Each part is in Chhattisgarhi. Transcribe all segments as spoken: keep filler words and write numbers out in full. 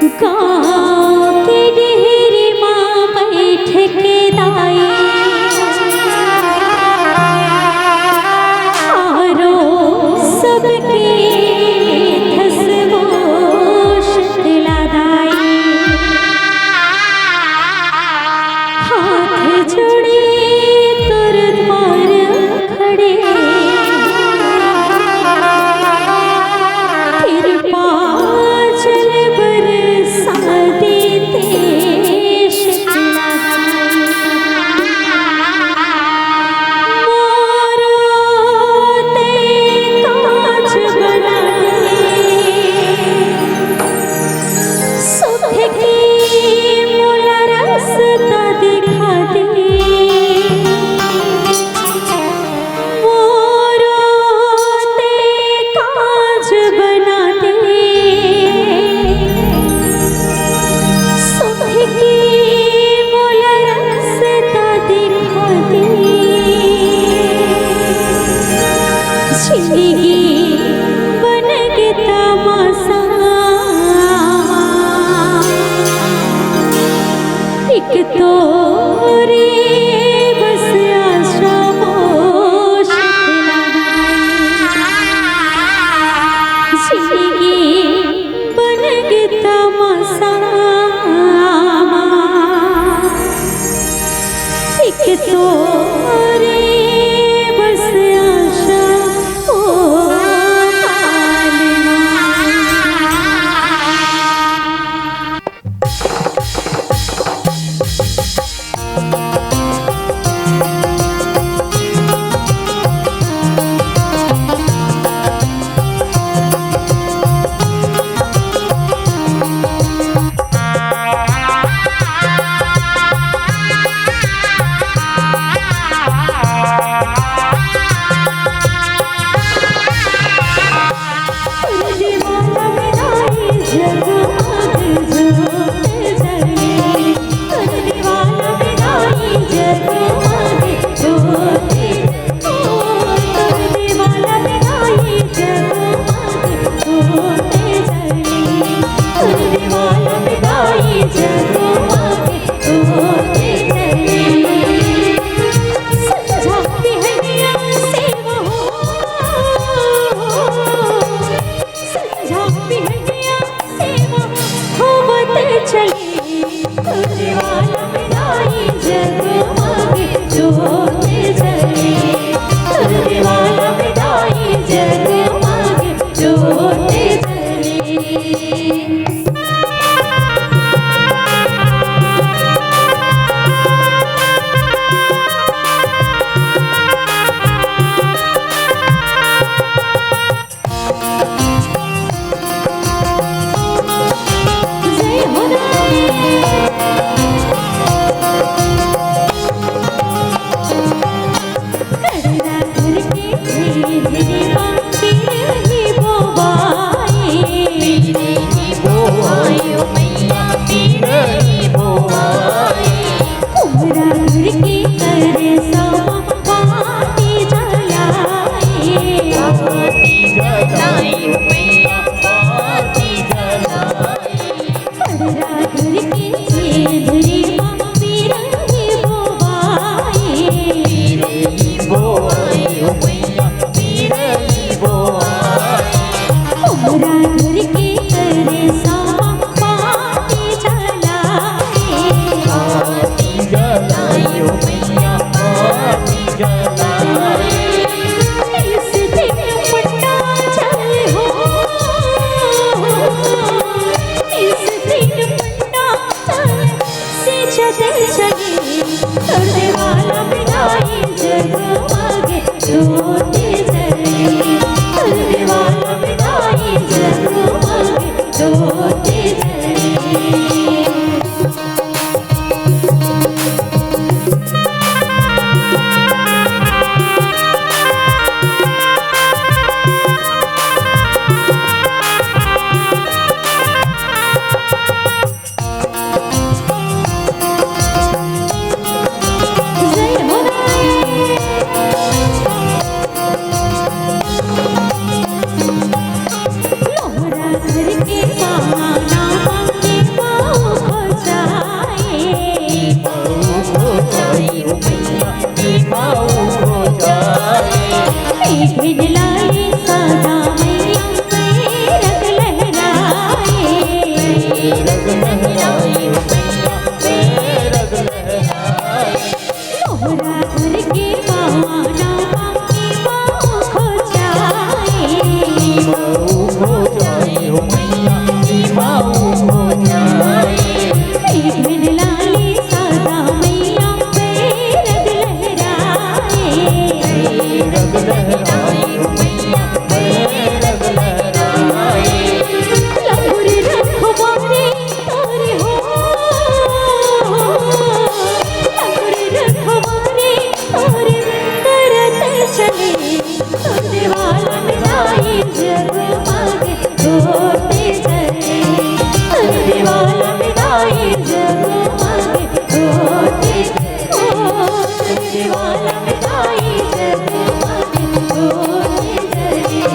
गाँव के डेहरी मा बइठ के दाई, आरो सबके थसबो शीतला दाई। हाथ जोड़े तोर द्वार खड़े, कृपा जल बरसा दे तें शीतला। मोरो तें काज बना दे, सुख के मोला रस्ता दिखा दे। मोरो तें काज बना दे, सुख के मोला रस्ता दिखा दे। जिंदगी बन गे तमासा, एक तोरे बस आशा मोर शीतला। जिंदगी बन गे तमासा, एक तोरे बस आशा ओ कालना। रग लहराए हो मैया, रग लहराए। तोहरा घर के बावाना बाकी बाऊ खो जाए। बाऊ खो जाए हो मैया, बाऊ खो जाए। ए ढेर लाली सादा मैया, ए रग लहराए। ए रग लहराए हो मैया, ए रग लहराए। लंगुर रखवारे तोरे हो, लंगुर रखवारे तोरे करत चले। तोरे वाला में दाई जगमग होते चले। तोरे वाला में दाई जगमग होते चले। ओ, तोरे वाला में दाई जगमग होते चले।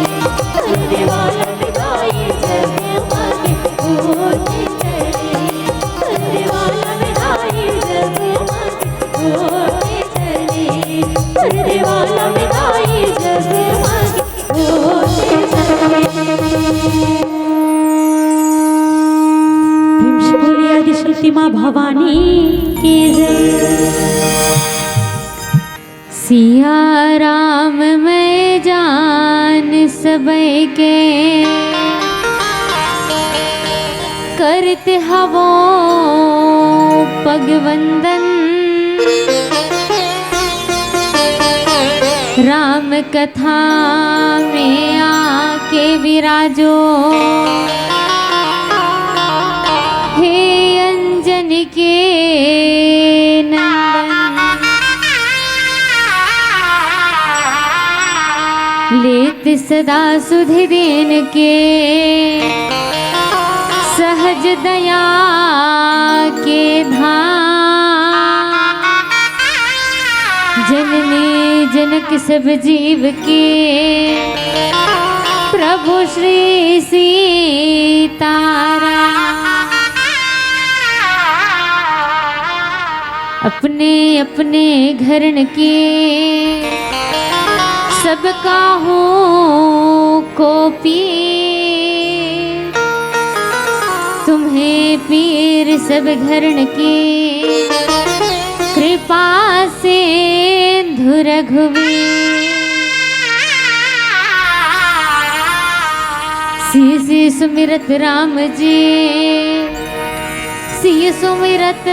तोरे वाला में दाई जगमग होते चले। भीम से बोलिए आदिशक्ति माँ भवानी की जय। सिया राम मैं जान सबके करत हवो पग वंदन। राम कथा में आके विराजो हे अंजनी के नंदन। लेत सदा सुधि दीन के सहज दया के धाम। जननी जनक सब जीव के प्रभु श्री सीताराम। अपने अपने घरन के सब काहू को पीर। तुम्हें पीर सब घरन के कृपा से रघुवीर। सिय सिय सुमिरत राम जी, सिय सुमिरत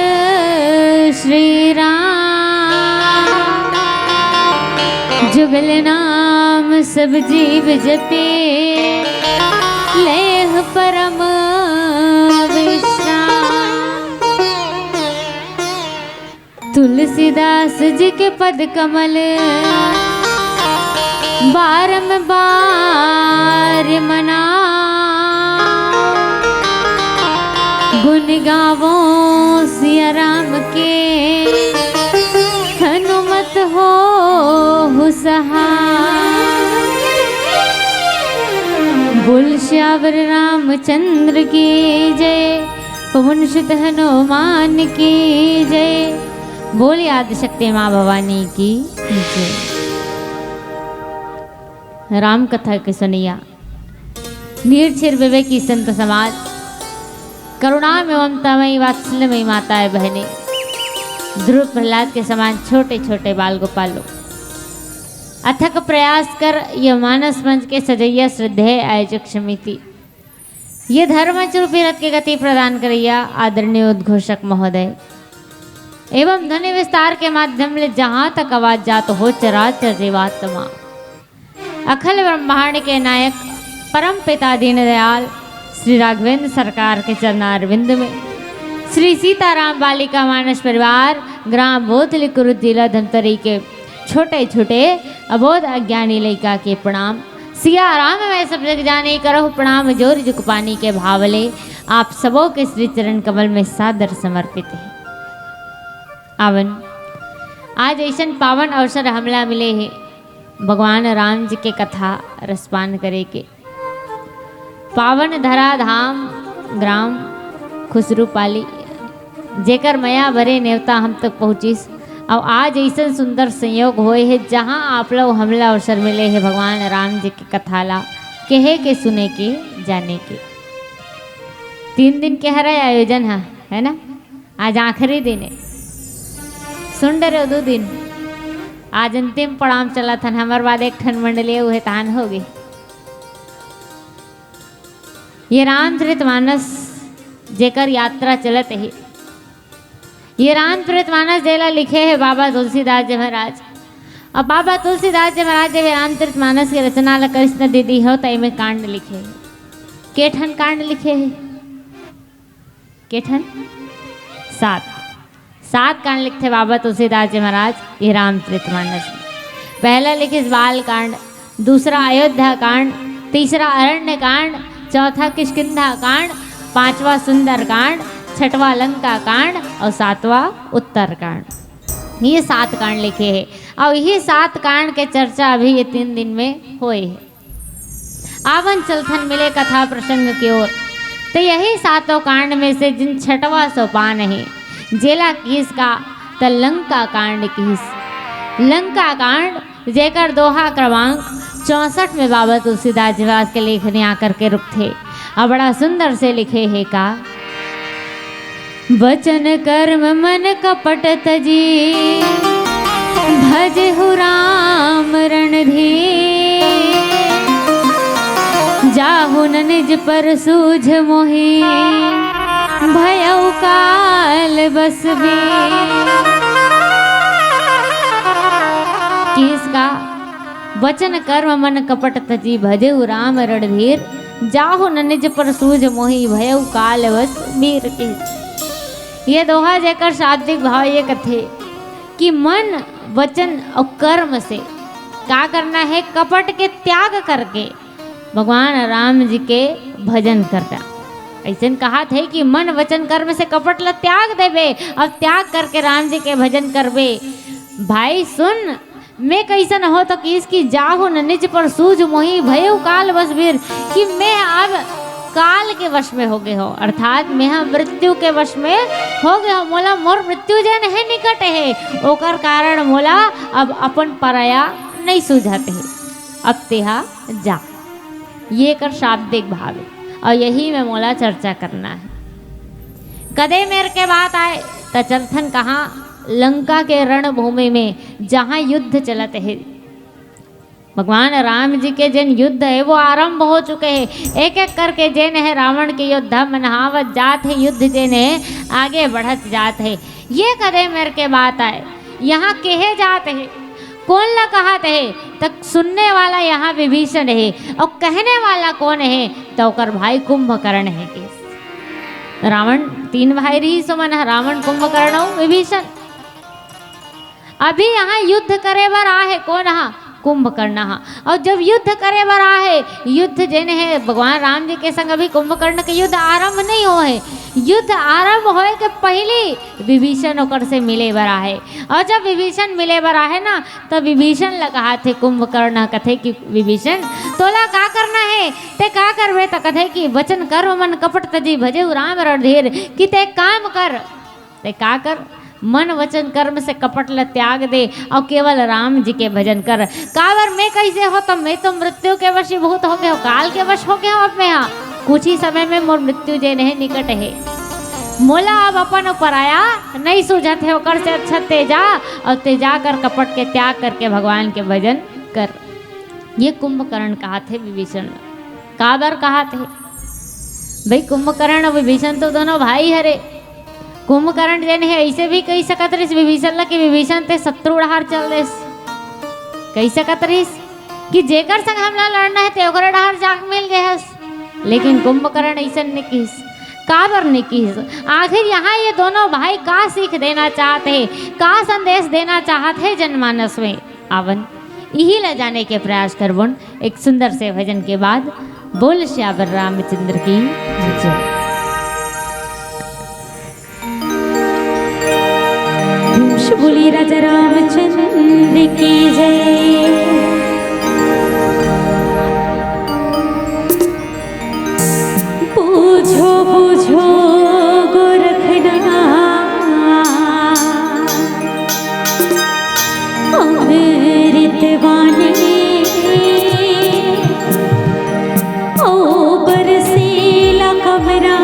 श्री राम। जुगल नाम सब जीव जपे, लेह परम विश्राम। तुलसीदास जी के पद कमल बारंबार मना। गुण गावो सिया राम के, हनुमत होहु सहाय। बोल सियावर रामचंद्र की जय, पवन सुत हनुमान की जय। बोल आदिशक्ति माँ भवानी की जय। राम कथा के सुनैया नीर छीर विवेकी संत समाज, करुणा में ममता मई वात्सल्य मई माताएं बहनें, ध्रुव प्रहलाद के समान छोटे छोटे बाल गोपालों, अथक प्रयास कर यह मानस मंच के सजैया श्रद्धेय आयोजक समिति, ये धर्म मंच रूपी रथ के गति प्रदान करैया आदरणीय उद्घोषक महोदय एवं ध्वनि विस्तार के माध्यम ले जहाँ तक आवाज जात हो चराचर जीवात्मा, अखिल ब्रह्मांड के नायक परम पिता दीनदयाल श्री राघवेंद्र सरकार के चरणारविंद में श्री सीताराम बालिका मानस परिवार ग्राम बोतली कुरुद जिला धमतरी के छोटे छोटे अबोध अज्ञानी लइका के प्रणाम। सिया राम में सब जग जानी करहु प्रणाम जोर जुग पानी के भाव ले आप सबों के श्री चरण कमल में सादर समर्पित है। आवन आज ऐसन पावन अवसर हमला मिले हे भगवान राम जी के कथा रसपान करे के। पावन धरा धाम ग्राम खुसरूपाली, जेकर मया भरे नेवता हम तक पहुँचिस। अउ आज ऐसन सुंदर संयोग होए हे, जहाँ आप लोग हमला अवसर मिले हे भगवान राम जी के कथा ला कहे के, सुने के, जाने के। तीन दिन के हरे आयोजन ह, है ना? आज आखिरी दिन हे। सुन डरे दू दिन, आज अंतिम पड़ाव चलत हन। हमर बाद एक ठन मंडली उहे तहान होगे। ये रामचरित मानस जेकर यात्रा चलत हे, ये रामचरित मानस जेला लिखे हे बाबा तुलसीदास जी महाराज। अब बाबा तुलसीदास जी महाराज जब ये रामचरित मानस के रचना ला करिस न दीदी हो, त एमे कांड लिखे हे। के ठन कांड लिखे हे? के ठन? सात। सात कांड लिखथे बाबा तुलसीदास जी महाराज ये रामचरित मानस में। पहला लिखिस बाल कांड, दूसरा अयोध्या कांड, तीसरा अरण्य कांड, चौथा किष्किंधा कांड, पांचवा सुंदर कांड, छठवा लंका कांड और सातवां उत्तर कांड। ये सात कांड लिखे हे और यही सात कांड के चर्चा अभी ये तीन दिन में होए हे। आवन चलथन मिले कथा प्रसंग के ओर। त यही सातों कांड में से जिन छठवा सोपान हे, जेला किहिस का, त लंका कांड किहिस। लंका कांड, जेकर दोहा क्रमांक चौसठ में बाबा तुलसीदास जी महाराज के लेखनी आकर के रुकथे। अब बड़ा सुंदर से लिखे हे का, वचन कर्म मन कपट तजी, भजहु राम रणधीर। जाहु न निज पर सूझ मोहि, भयउ काल बस बीर। किहिस का, वचन कर्म मन कपट तजी, भजहु राम रणधीर। जाहु न निज पर सूझ मोहि, भयउ काल बस बीर। किहिस ये दोहा, जेकर शाब्दिक भाव ये कथे कि मन, वचन और कर्म से का करना हे, कपट के त्याग करके भगवान राम जी के भजन करना। अइसन कहाथे कि मन, वचन, कर्म से कपट ला त्याग देबे और त्याग करके राम जी के भजन करबे। भाई सुन, में कइसन हो, त किहिस कि जाहु न निज पर सूझ मोहि, भयउ काल बस बीर, कि में अब काल के वश में होगे हो, अर्थात में ह मृत्यु के वश में होगे हो। मोला मोर मृत्यु जेन हे निकट हे, ओकर कारण मोला अब अपन पराया नइ सूझत हे। अब तेहा जा। ये एकर शाब्दिक भाव हे और यही में मोला चर्चा करना हे। कदे मेर के बात आय, त चलथन कहाँ? लंका के रणभूमि में, जहाँ युद्ध चलत हे। भगवान राम जी के जेन युद्ध हे, वो आरंभ हो चुके हे। एक एक करके जेन हे रावण के योद्धा मन हावत जात हे, युद्ध जेन हे आगे बढ़त जात हे। ये कदे मेर के बात आय, यहाँ केहे जात हे, कोन ला कहत हे? त सुनने वाला यहाँ विभीषण हे, और कहने वाला कोन हे? त ओकर भाई कुंभकर्ण हे। के रावण तीन भाई रहिस ओमन ह, रावण, कुंभकर्ण और विभीषण। अभी यहाँ युद्ध करे बर आ हे कोन ह? कुंभकर्ण ह। और जब युद्ध करे बर आ हे, युद्ध जेन हे भगवान राम जी के संग, अभी कुंभकर्ण के युद्ध आरंभ नहीं हो हे। युद्ध आरंभ होए के पहली विभीषण ओकर से मिले बर आ हे। और जब विभीषण मिले बर आ हे ना, त विभीषण ला कहाथे कुंभकर्ण, कथे कि विभीषण, तोला का करना हे, ते का करबे? त कथे कि वचन कर्म मन कपट तजी, भजहु राम रणधीर, कि ते काम कर, ते का कर, मन वचन कर्म से कपट ल त्याग दे और केवल राम जी के भजन कर। काबर में कइसे हो, त में तो मृत्यु के वशीभूत होगे हो, काल के वश होगे हो। अब में हा कुछ ही समय में मोर मृत्यु जेन हे निकट हे, मोला अब अपन पराया नहीं सूझत हे, ओकर से अच्छा ते जा, और ते जाकर कपट के त्याग करके भगवान के भजन कर। ये कुंभकर्ण कहाथे विभीषण ल। काबर कहाथे? भाई, कुंभकर्ण और विभीषण तो दोनों भाई हरे। कुंभकर्ण जेन हे अइसे भी कहि सकत रहिस विभीषण ल कि विभीषण ते शत्रु डहार चल देस। कहि सकत रहिस कि जेकर संग हमला लड़ना हे ते ओकरे डहार जाके मिल गे हस। लेकिन कुंभकर्ण अइसन नइ किहिस। काबर नइ किहिस? आखिर यहाँ ये दोनों भाई का सीख देना चाहत हे, का संदेश देना चाहत हे जनमानस में? आवन, इही ला जाने के प्रयास करबोन एक सुंदर से भजन के बाद। बोल सियावर रामचंद्र की जय। बोलिए राजा रामचंद्र की जय। बूझो बूझो गोरखनाथ, अमृत वाणी, ओ बरसीला कमरा।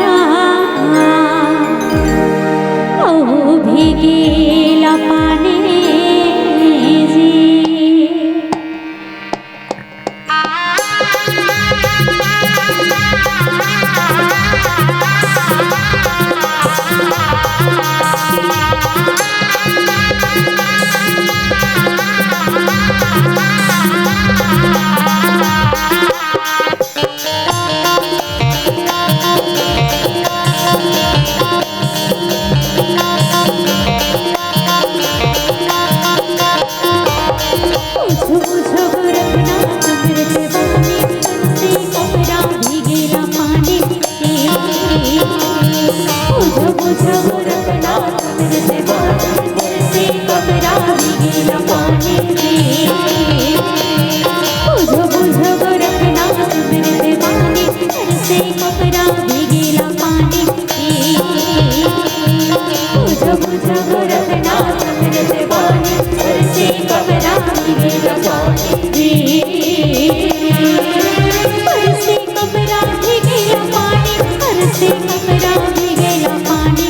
बुझो बुझो गोरखनाथ अमृत वाणी, बरसे कमरा भीगेला पानी से। बुझो बुझो गोरखनाथ अमृत वाणी, बरसे कमरा भीगेला पानी से। बुझो बुझो गोरखनाथ अमृत वाणी, बरसे कमरा भीगेला पानी से। बरसे कमरा भीगेला पानी, बरसे कमरा भीगेला पानी।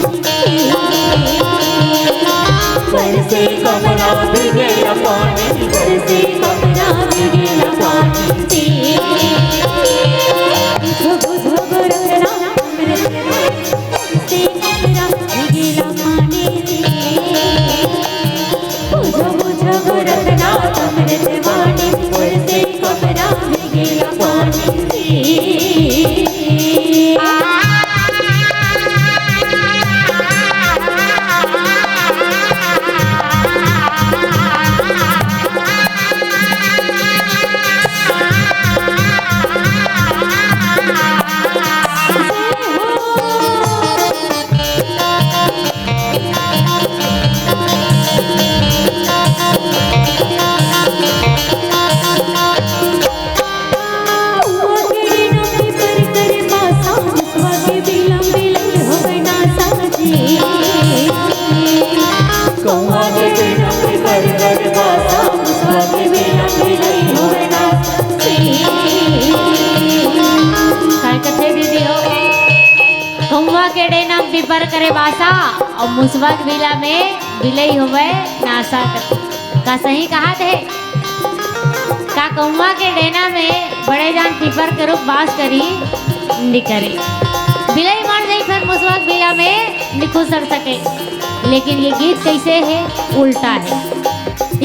बरसे कमरा भीगेला पानी, बरसे कमरा भीगेला पानी। बुझो बुझो गोरखनाथ अमृत, बरसे कमरा भीगेला पानी। बुझो बुझो गोरखनाथ अमृत वाणी, बरसे कमरा भीगेला पानी। काय कथे दीदी हो? कौआ के डेना में पीपर करे बासा अउ मुसवा के बिला में बिलई होवय नासा कथे। का सही कहाथे? का कौआ के डेना में बड़े जान पीपर के रूख बास करी? नइ करे। बिलई मर जाही फेर मुसवा के बिला में नइ खुसर सके। लेकिन ये गीत कइसे हे? उल्टा हे।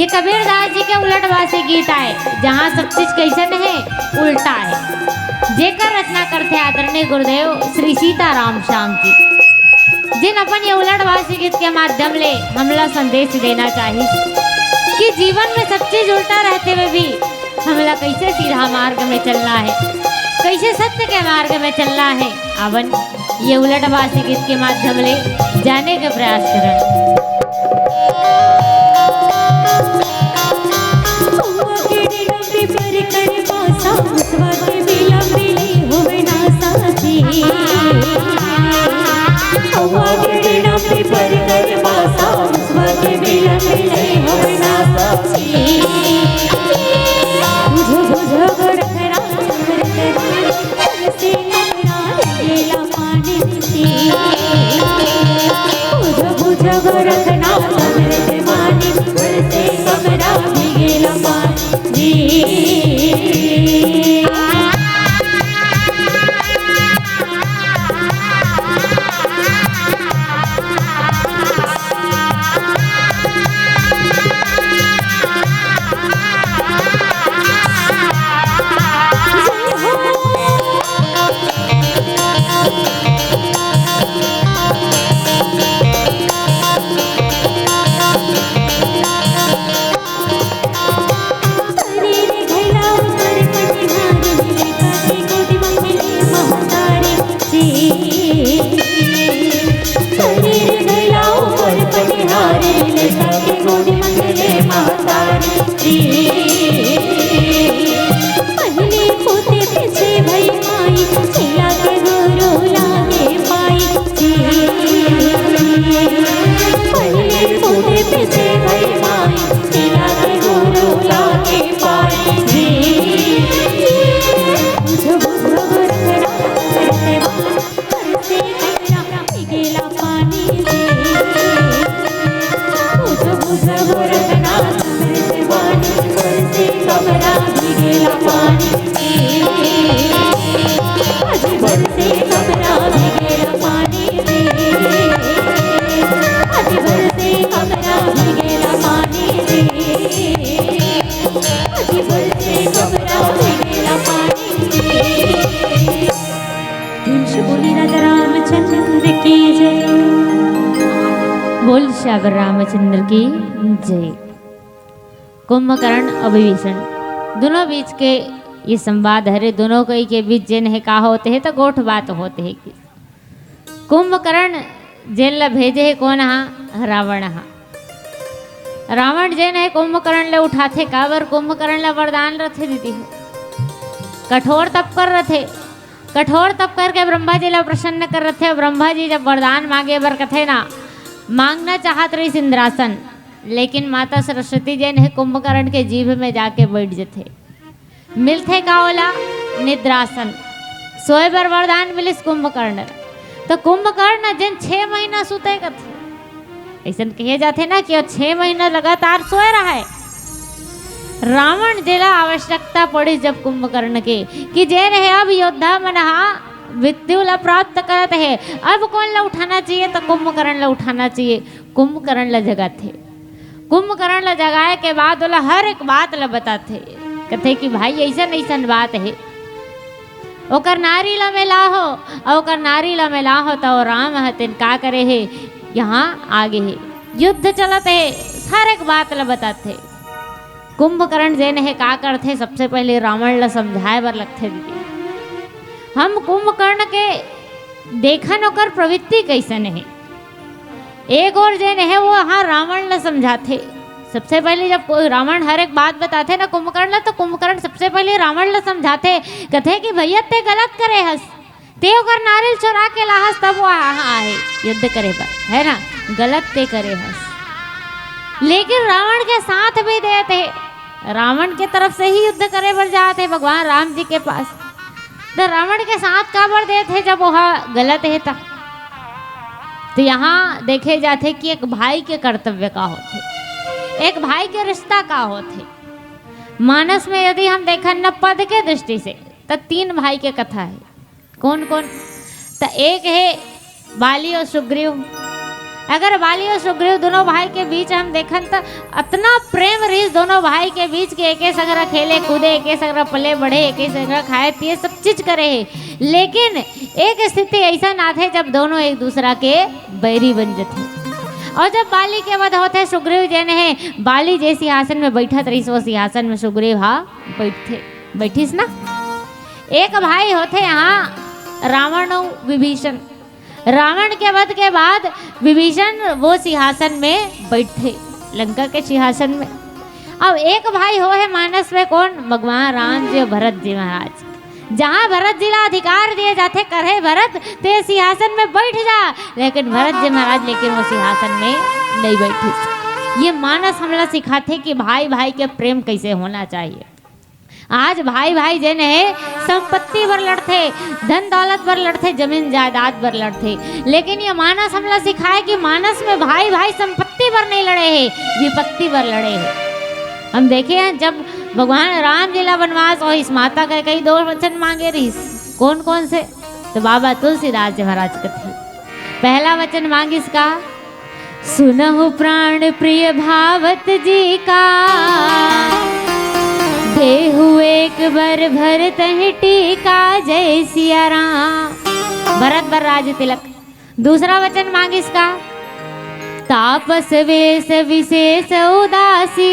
ये कबीरदास जी के उलटवासी गीत आय, जहाँ सब चीज कइसन हे? उल्टा हे। जेकर रचना करथे आदरणीय गुरुदेव श्री सीताराम श्याम जी, जिन अपन ये उलटवासी गीत के माध्यम ले हमला संदेश देना चाहिस कि जीवन में सब चीज उल्टा रहते हुए भी हमला कइसे सीधा मार्ग में चलना हे, कइसे सत्य के मार्ग में चलना हे। आवन ये उलटवासी गीत के माध्यम ले जाने के प्रयास करन। बोल श्यावर रामचंद्र की जय। कुंभकर्ण अउ विभीषण दोनों बीच के ये संवाद हरे, दोनों कई के बीच जेन हे का होत हे त गोठ बात होत हे। कुंभकर्ण जेन ला भेजे हे कोन हा? रावण हा। रावण जेन हे कुंभकर्ण ले उठाथे, काबर कुंभकर्ण ला वरदान रथे दीदी हो, कठोर तप कर रथे। कठोर तप करके ब्रह्मा जी ला प्रसन्न कर रथे। ब्रह्मा जी जब वरदान मांगे बर कथे ना, मांगना चाहत रहिस इंद्रासन, लेकिन माता सरस्वती जेन हे कुंभकर्ण के जीभ में जाके बैठ जथे। मिलथे का ओला? निद्रासन। सोए बर वरदान मिलिस कुंभकर्ण। तो कुंभकर्ण जेन छह महीना सुते कथे, अइसन कहे जाथे ना कि वो छह महीना लगातार सोए रहे। रावण जेला आवश्यकता पड़िस जब कुंभकर्ण के, कि जेन हे अब योद्धा मन हा मृत्यु ला प्राप्त करत हे, अब कोन ला उठाना चाहिए? तो कुंभकर्ण ला उठाना चाहिए। कुंभकर्ण ला जगाथे। कुंभकर्ण ला जगाए के बाद ओला हर एक बात ला बताथे। कथे कि भाई, अइसन अइसन बात हे, ओकर नारी ला मिलाहो, अउ ओकर नारी ला मिलाहो। तो राम ह तेन का करे हे, यहाँ आगे हे, युद्ध चलत हे, हर एक बात ला बताथे। कुंभकर्ण जेन हे का करथे, सबसे पहले रावण ला समझाए बर लगथे दीदी। हम कुंभकर्ण के देखन ओकर प्रवृत्ति कइसन हे। एक ओर जेन हे वो हा रावण ला समझाथे। सबसे पहले जब कोई रावण हर एक बात बताथे ना कुंभकर्ण ला, तो कुंभकर्ण सबसे पहले रावण ला समझाथे, कथे कि भैया, ते गलत करे हस, ते ओकर नारी ल चोरा के लाहस, तब वो हा, हा आहे युद्ध करे बर, है ना? गलत ते करे हस। लेकिन रावण के साथ भी देत हे, रावण के तरफ से ही युद्ध करे बर जात हे भगवान राम जी के पास। तो रावण के साथ काबर देत हे जब वो हा गलत हे त? तो यहाँ देखे जाथे कि एक भाई के कर्तव्य का होथे, एक भाई के रिश्ता का होथे। मानस में यदि हम देखन न पद के दृष्टि से, तो तीन भाई के कथा हे। कोन कोन? त एक हे बाली अउ सुग्रीव। अगर बाली अउ सुग्रीव दोनों भाई के बीच हम देखन त अतना प्रेम रहिस दोनों भाई के बीच के, एके संघरा खेले कूदे, एके संघरा पले बढ़े, एके संघरा खाए पिए, सब चीज करे हे। लेकिन एक स्थिति अइसन आथे जब दोनों एक दूसरा के बैरी बन जथे। अउ जब बाली के वध होथे, सुग्रीव जेन हे, बाली जे सिंहासन में बैठत रहिस, वो सिंहासन में सुग्रीव हा बैठथे, बैठिस ना। एक भाई होथे यहाँ रावण अउ विभीषण। रावण के वध के बाद विभीषण वो सिंहासन में बैठथे, लंका के सिंहासन में। अब एक भाई हो हे मानस में, कोन? भगवान राम जी अउ भरत जी महाराज। जहाँ भरत जी ला अधिकार दिए जाथे, कहे भरत ते सिंहासन में बैठ जा, लेकिन भरत जी महाराज लेकिन वो सिंहासन में नहीं बैठिस। ये मानस हमला सिखाथे कि भाई भाई के प्रेम कैसे होना चाहिए। आज भाई भाई जेन हे संपत्ति बर लड़थे, धन दौलत बर लड़थे, जमीन जायदाद बर लड़थे, लेकिन ये मानस हमला सिखाए कि मानस में भाई भाई संपत्ति बर नहीं लड़े हे, विपत्ति बर लड़े हे। हम देखे हैं जब भगवान राम जी ला वनवास होइस, माता कैकेयी दो वचन मांगे रहिस। कोन कोन से? तो बाबा तुलसीदास जी महाराज कथे, पहला वचन मांगिस का? सुनहु प्राण प्रिय भावत जी का, देहु एक बर भर तहि टीका, जय सिया राम। भरत बर राज तिलक। दूसरा वचन मांगिस का? तापस वेश विशेष उदासी,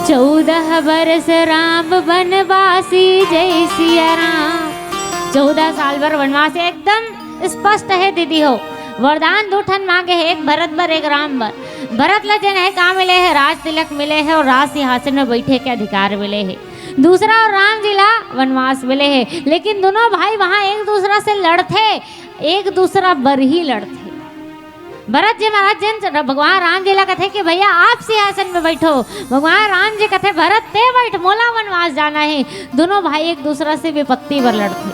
चौदह बरस राम बनवासी, जय सिया राम। चौदह साल बर वनवास, एकदम स्पष्ट हे दीदी हो। वरदान दू ठन मांगे हे, एक भरत बर, एक राम बर। भरत ला जेन हे का मिले हे, राज तिलक मिले हे अउ राज सिंहासन में बैठे के अधिकार मिले हे। दूसरा अउ राम जी ला वनवास मिले हे, लेकिन दोनों भाई वहां एक दूसरा से लड़थे, एक दूसरा बर ही लड़थे। भरत जी महाराज जेन भगवान राम जी ला कथे कि भैया आप सिंहासन में बैठो, भगवान राम जी कथे भरत ते बैठ, मोला वनवास जाना हे। दोनों भाई एक दूसरा से विपत्ति बर लड़थे।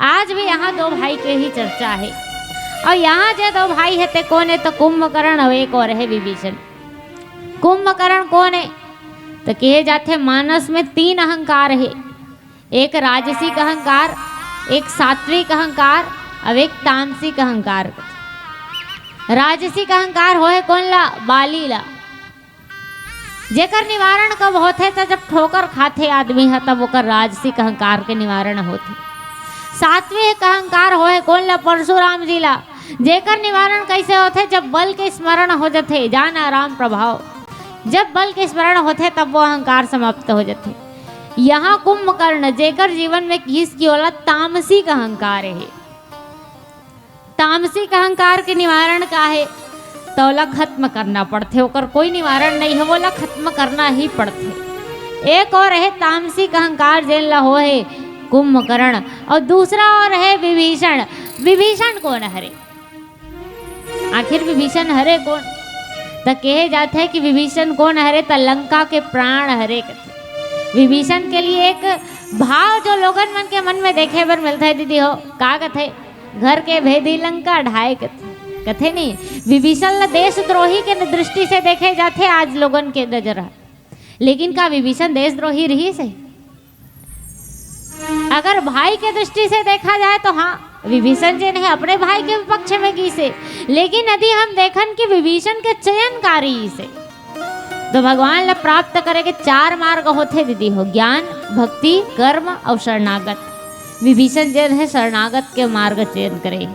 आज भी यहाँ दो भाई के ही चर्चा हे। अउ यहाँ जे दो भाई हे ते कोन हे? तो कुंभकर्ण अउ एक और हे विभीषण। कुंभकर्ण कोन हे? तो कहे जाथे मानस में तीन अहंकार हे, एक राजसिक अहंकार, एक सात्विक अहंकार, अउ एक तामसिक अहंकार। राजसिक अहंकार होहे कोन ला? बाली ला। जेकर निवारण कब होथे? त जब ठोकर खाथे आदमी ह, तब ओकर राजसिक अहंकार के निवारण होथे। सात्विक अहंकार होहे कोन ला? परशुराम जी ला। जेकर निवारण कैसे होथे? जब बल के स्मरण हो जथे, जान आराम प्रभाव। जब बल के स्मरण होथे, तब वो अहंकार समाप्त हो जथे। यहाँ कुंभकर्ण, जेकर जीवन में किहिस कि ओला तामसिक अहंकार हे, तामसिक तामसिक अहंकार के निवारण का हे? त ओला खत्म करना पड़थे, ओकर कोई निवारण नहीं हे, ओला खत्म करना ही पड़थे। एक ओर हे तामसिक अहंकार जेन ला होहे कुंभकर्ण, अउ दूसरा ओर हे विभीषण। विभीषण कोन हरे? आखिर विभीषण हरे कोन? त कहे जाथे कि विभीषण कोन हरे? त लंका के प्राण हरे कथे। विभीषण के लिए एक भाव जो लोगन मन के मन में देखे बर मिलथे दीदी हो, का कथे? घर के भेदी लंका ढाए कथे, कथे नहीं? विभीषण ला देशद्रोही के दृष्टि से देखे जाथे आज लोगन के नजर ह। लेकिन का विभीषण देशद्रोही रहिस हे? अगर भाई के दृष्टि से देखा जाए तो हाँ, विभीषण जेन हे अपने भाई के पक्ष में गिस हे, लेकिन यदि हम देखन कि विभीषण के चयन का रहिस हे, तो भगवान ला प्राप्त करे के चार मार्ग होथे दीदी हो, ज्ञान, भक्ति, कर्म अउ शरणागत। विभीषण जेन हे शरणागत के मार्ग चयन करे हे।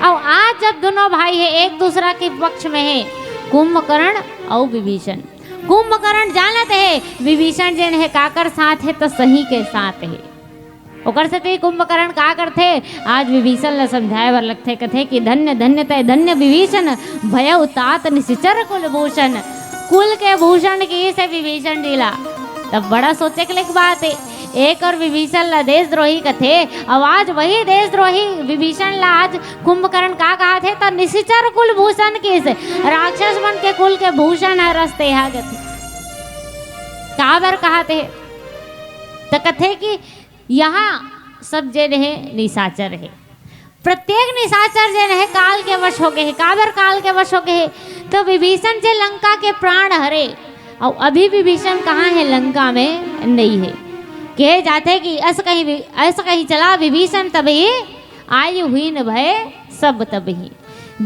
अउ आज जब दोनों भाई हे एक दूसरा के पक्ष में हे, कुंभकर्ण अउ विभीषण, कुंभकर्ण जानत हे विभीषण जेन हे काकर साथ हे, त सही के साथ हे। ओकर सेती कुंभकर्ण का करथे, आज विभीषण ला समझाए बर लगथे, कथे कि धन्य धन्य तय धन्य विभीषण, भयउ तात निशिचर कुलभूषण। कुल के भूषण गिस हे विभीषण जी ला। तब बड़ा सोचे के लायक बात हे, एक ओर विभीषण ला देशद्रोही कथे, अउ आज वही देशद्रोही विभीषण ला आज कुंभकर्ण का कहत हे, त निशिचर कुलभूषण गिस हे, राक्षस मन के कुल के भूषण हरस तेहा कथे। काबर कहत हे? त कथे कि यहाँ सब जेन हे निशाचर हे, प्रत्येक निशाचर जेन हे काल के वश हो गए हे। काबर काल के वश हो गए हे? त विभीषण जे लंका के प्राण हरे, अउ अभी विभीषण कहाँ हे? लंका में नहीं हे। कहे जाथे कि अस कहीं वि-, अस कहीं चला विभीषण तबही, आयुहीन भए सब तबही।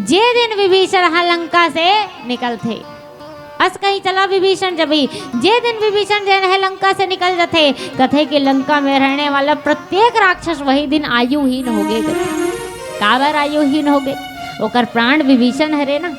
जे दिन विभीषण ह लंका से निकलथे, अस कहीं चला विभीषण जबही, जे दिन विभीषण जेन हे लंका से निकल जथे, कथे कि लंका में रहने वाला प्रत्येक राक्षस वही दिन आयुहीन हो गए कथे। काबर आयुहीन हो गए? ओकर प्राण विभीषण हरे ना।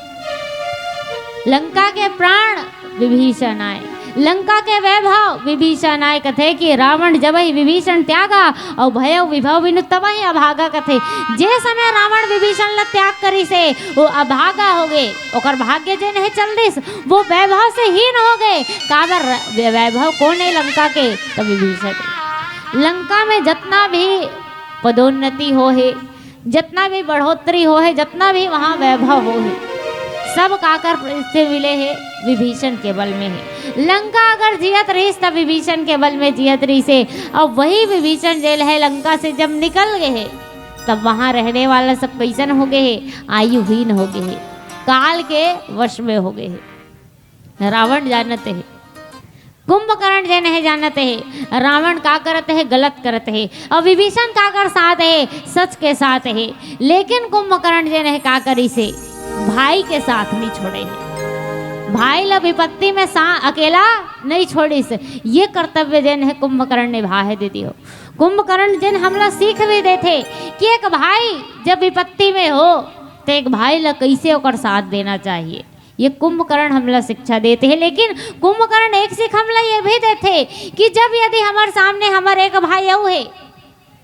लंका के प्राण विभीषण आय, लंका के वैभव विभीषण आय। कथे कि रावण जबही विभीषण त्यागा, अउ भयउ विभव बिनु तबही अभागा कथे। जे समय रावण विभीषण ला त्याग करिस हे, वो अभागा हो गए, ओकर भाग्य जेन हे चल दिस, वो वैभव से हीन हो गए। काबर र-, वै-, वैभव कोन हे लंका के? त विभीषण। लंका में जतना भी पदोन्नति हो हे, जतना भी बढ़ोतरी हो हे, जतना भी वहाँ वैभव हो हे, सब काकर से मिले हे? विभीषण के बल में हे। लंका अगर जियत रहिस, तब विभीषण के बल में जियत रहिस हे। अब वही विभीषण जेन हे लंका से जब निकल गए हे, तब वहाँ रहने वाला सब कैसन हो गए हे? आयुहीन हो गए हे, काल के वश में हो गए हे। रावण जानत हे, कुंभकर्ण जेन हे जानत हे, रावण का करत हे? गलत करत हे। अउ विभीषण काकर साथ हे? सच के साथ हे। लेकिन कुंभकर्ण जेन हे का करिस हे? भाई के साथ नहीं छोड़े हे, भाई ला विपत्ति में सा-, अकेला नहीं छोड़िस। ये कर्तव्य जेन हे कुंभकर्ण निभाए हे दीदी हो। कुंभकर्ण जेन हमला सीख भी देथे कि एक भाई जब विपत्ति में हो, तो एक भाई ला कैसे ओकर साथ देना चाहिए, ये कुंभकर्ण हमला शिक्षा देथे। लेकिन कुंभकर्ण एक सीख हमला ये भी देथे कि जब यदि हमर सामने हमर एक भाई अउ हे,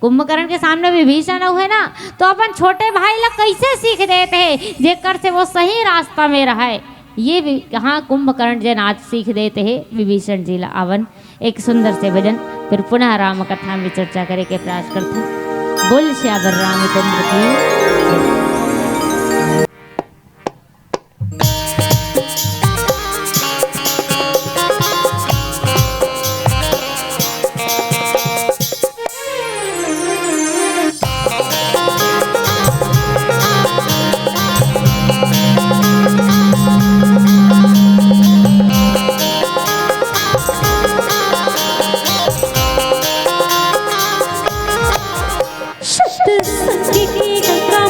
कुंभकर्ण के सामने विभीषण अउ हे ना, तो अपन छोटे भाई ला कैसे सीख देथे, जेकर से वो सही रास्ता में रहय। ये भी, हाँ, कुंभकर्ण जेन आज सीख देथे विभीषण जी ला। आवन एक सुंदर से भजन, फिर पुनः राम कथा में चर्चा करे के प्रयास करथन। बोल सियावर रामचंद्र की जय। सत्संग की गंगा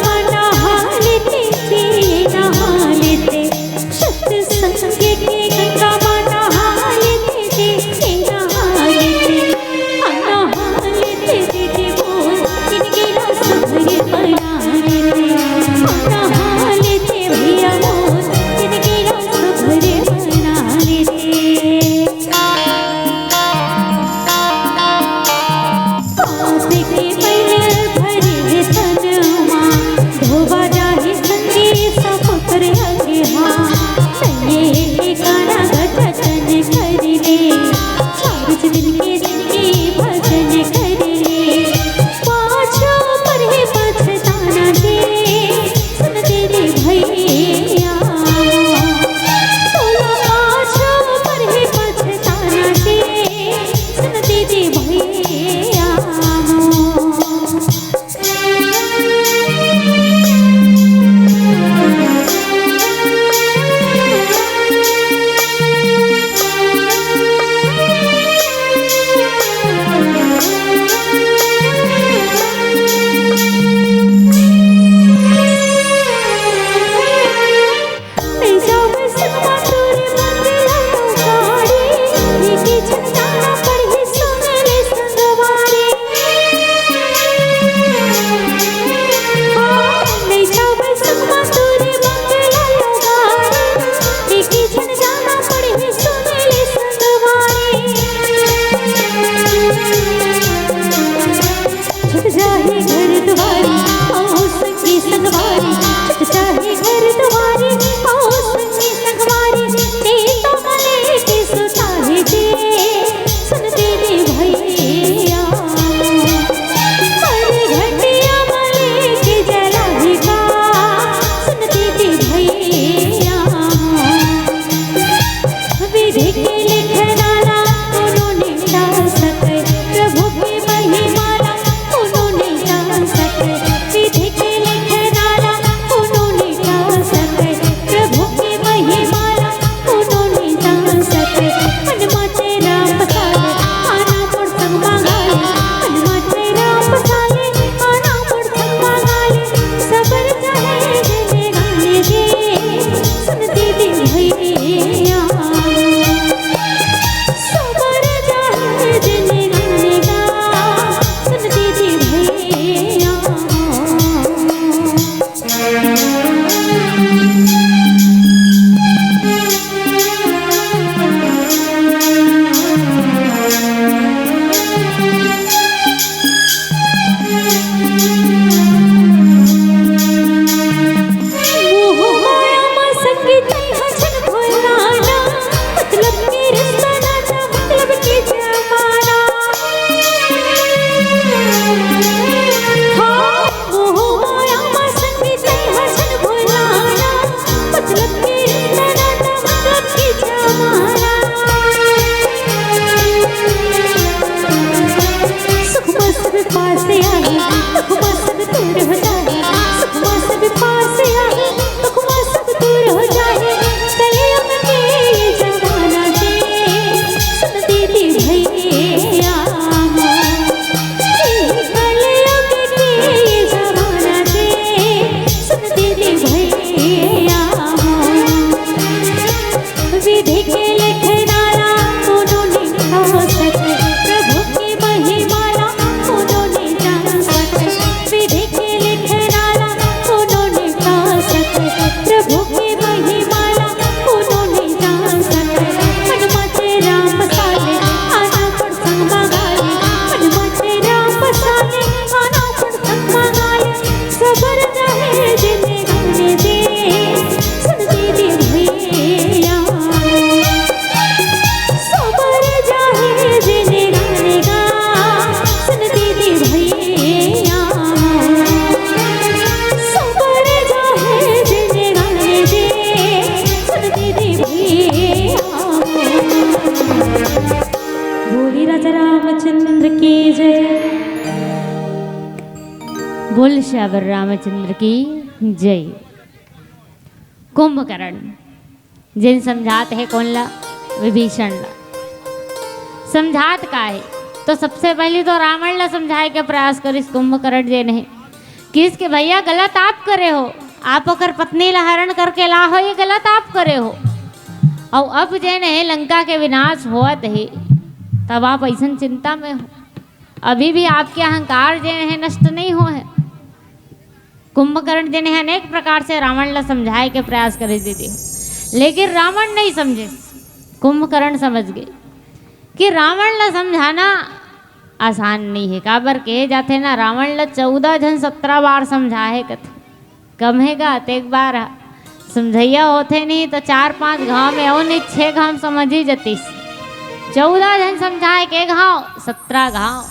सियावर रामचंद्र की जय। कुंभकर्ण जेन समझात हे कोन ला? विभीषण ला। समझात का हे? तो सबसे पहली तो रावण ला समझाए के प्रयास करिस कुंभकर्ण जेन हे, किहिस के भैया गलत आप करे हो, आप ओकर पत्नी ला हरण करके ला हो, ये गलत आप करे हो। अउ अब जेन हे लंका के विनाश होवत हे, तब आप अइसन चिंता में हो। अभी भी आपके अहंकार जेन हे नष्ट नहीं होए हे। कुंभकर्ण जेन हे अनेक प्रकार से रावण ला समझाए के प्रयास करे दीदी, लेकिन रावण नहीं समझे। कुंभकर्ण समझ गए कि रावण ला समझाना आसान नहीं हे। काबर कहे जाथे ना, रावण ला चौदह झन सत्रह बार समझाए कथे। कम हे गा, अतेक बार समझइया होथे नहीं तो चार पांच घाव में अउ नहीं, छह घाव समझ ही जतिस। चौदह झन समझाए के घाव, सत्रह घाव,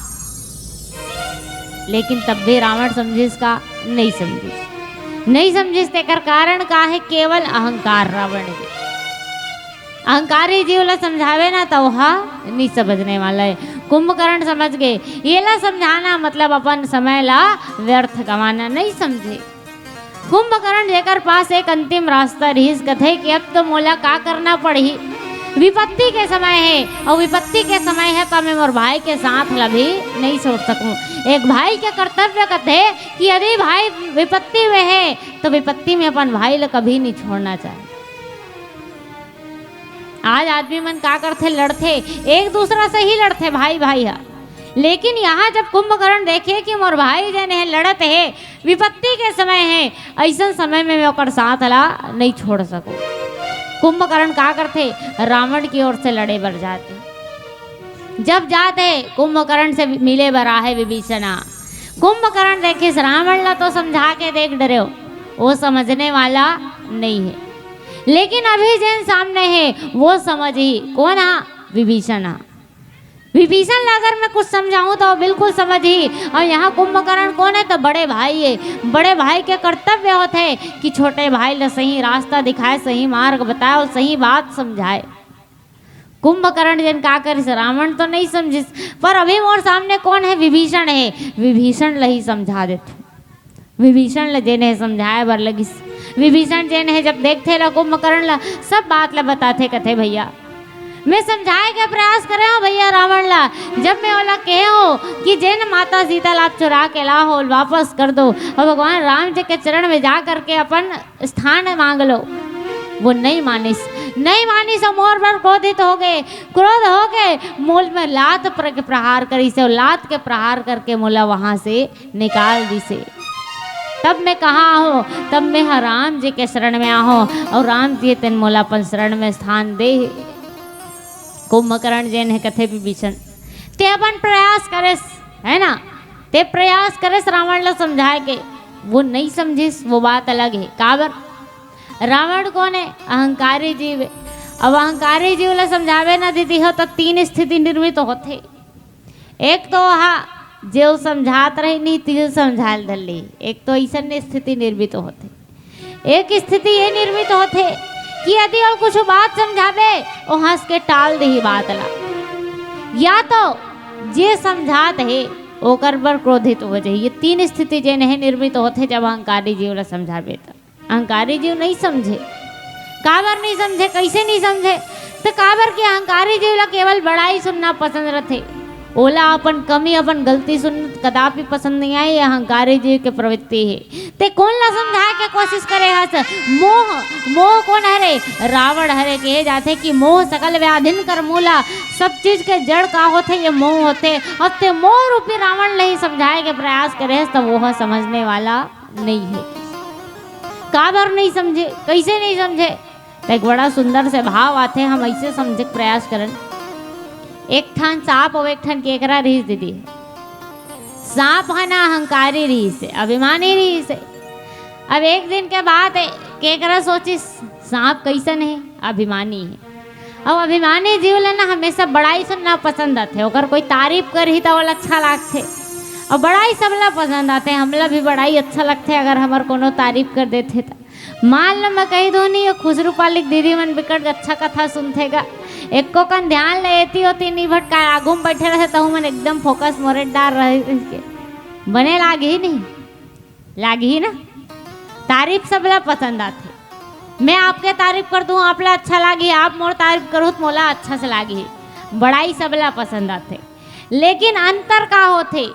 लेकिन तब भी रावण समझिस का? नहीं समझिस। नहीं समझिस तेकर कारण का हे? केवल अहंकार रावण के। अहंकारी जीव ला समझावे ना तो ओहा नहीं समझने वाला हे। कुंभकर्ण समझ गए, ये ला समझाना मतलब अपन समय ला व्यर्थ गंवाना, नहीं समझे। कुंभकर्ण जेकर पास एक अंतिम रास्ता रिहिस, कथे कि अब तो मोला का करना पड़ही, विपत्ति के समय हे, अउ विपत्ति के समय हे त मैं मोर भाई के साथ ला भी नहीं छोड़ सकूं। एक भाई के कर्तव्य कथे कि यदि भाई विपत्ति में हे तो विपत्ति में अपन भाई ला कभी नहीं छोड़ना चाहे। आज आदमी मन का करथे, लड़थे, एक दूसरा से ही लड़थे भाई भाई हा। लेकिन यहाँ जब कुंभकर्ण देखे कि मोर भाई जेन हे लड़त हे, विपत्ति के समय हे, अइसन समय में मैं ओकर साथ ला नहीं छोड़ सकूं। कुंभकर्ण का करथे, रावण की ओर से लड़े बर जाथे। जब जाथे कुंभकर्ण से मिले बर आहे विभीषण हा, कुंभकर्ण देखिस रावण ला तो समझा के देख डरेव, वो समझने वाला नहीं हे। लेकिन अभी जेन सामने हे वो समझही। कोन हा? विभीषण हा। विभीषण ला अगर मैं कुछ समझाऊं तो वो बिल्कुल समझही। अउ यहाँ कुंभकर्ण कोन हे? तो बड़े भाई हे। बड़े भाई के कर्तव्य होथे कि छोटे भाई ला सही रास्ता दिखाए, सही मार्ग बताए अउ सही बात समझाए। कुंभकर्ण जेन का करिस, रावण तो नहीं समझिस, पर अभी मोर सामने कोन हे? विभीषण हे। विभीषण ला ही समझा देथों। विभीषण ला जेन हे समझाए बर लगिस। विभीषण जेन हे जब देखथे ला कुंभकर्ण ला, सब बात ला बताथे, कथे भैया मैं समझाए के प्रयास करे हों भैया रावण ला, जब मैं ओला कहे हों कि जेन माता सीता ला आप चुरा के ला हो वापस कर दो, अउ भगवान राम जी के चरण में जा करके अपन स्थान मांग लो। वो नहीं मानिस, नहीं मानिस, अउ मोर बर क्रोधित हो गए। क्रोध हो गए, मोला में लात प्र-, प्रहार करिस हे, लात के प्रहार करके मोला वहां से निकाल दिस हे। तब मैं कहाँ हों? तब मैं ह राम जी के शरण में आहों, अउ राम जी तेन मोला अपन शरण में स्थान दे हे। कुंभकर्ण जेन हे कथे विभीषण, ते अपन प्रयास करेस, है ना, ते प्रयास करेस रावण ला समझाए के, वो नहीं समझिस, वो बात अलग हे। काबर? रावण कोन हे? अहंकारी जीव हे। अब अहंकारी जीव ला समझावे ना दीदी हो तो तीन स्थिति निर्मित होथे। एक तो हा जेव समझात रही नहीं, तिल समझाए ल धर ली। एक तो अइसन स्थिति निर्मित होथे। एक स्थिति ये निर्मित होथे कि यदि वो कुछ बात समझाबे, वो हंस के टाल देही बात ला, या तो जे समझात हे ओकर बर क्रोधित हो जाही। ये तीन स्थिति जेन हे निर्मित होथे जब अहंकारी जीव ला समझाबे त। अहंकारी जीव नहीं समझे। काबर नहीं समझे, कैसे नहीं समझे? तो काबर के अहंकारी जीव ला केवल बड़ाई सुनना पसंद रथे। ओला अपन कमी, अपन गलती सुनना कदापि पसंद नहीं आए। ये अहंकारी जीव के प्रवृत्ति हे। ते कोन ला समझाए के कोशिश करे हस? मोह। मोह कोन हरे? रावण हरे। कहे जाथे कि मोह सकल व्याधिन कर मूला। सब चीज के जड़ का होथे? ये मोह होथे। अब ते मोह रूपी रावण ला ही समझाए के प्रयास करे हस, त वो ह समझने वाला नहीं हे। काबर नहीं समझे, कैसे नहीं समझे? त एक बड़ा सुंदर से भाव आथे, हम ऐसे समझे के प्रयास करन। एक ठन सांप अउ एक ठन केकरा रिहिस दीदी। सांप ह ना अहंकारी रिहिस हे, अभिमानी रिहिस हे। अब एक दिन के बात हे, केकरा सोचिस सांप कैसन हे, अभिमानी हे। अउ अभिमानी जीव ला ना हमेशा बड़ाई सुनना पसंद आथे, ओकर कोई तारीफ करही त ओला अच्छा लागथे। अउ बड़ाई सबला पसंद आथे, हमला भी बड़ाई अच्छा लगथे अगर हमर कोनो तारीफ कर देथे त। मान लो मैं कही दूं नहीं, ये खुसरू पाली के दीदी मन बिकट अच्छा कथा सुनथे गा, एको कन ध्यान ले एती ओती नहीं भटकाए, आगू में बैठे रहे तहू मन एकदम फोकस मोरे डार रहे के बने लागही नहीं। लागही ना। तारीफ सबला पसंद आथे। मैं आपके तारीफ कर दूं, आपला अच्छा लागही, आप मोर तारीफ करू त मोला अच्छा से लागही। बड़ाई सबला पसंद आथे, लेकिन अंतर का होथे?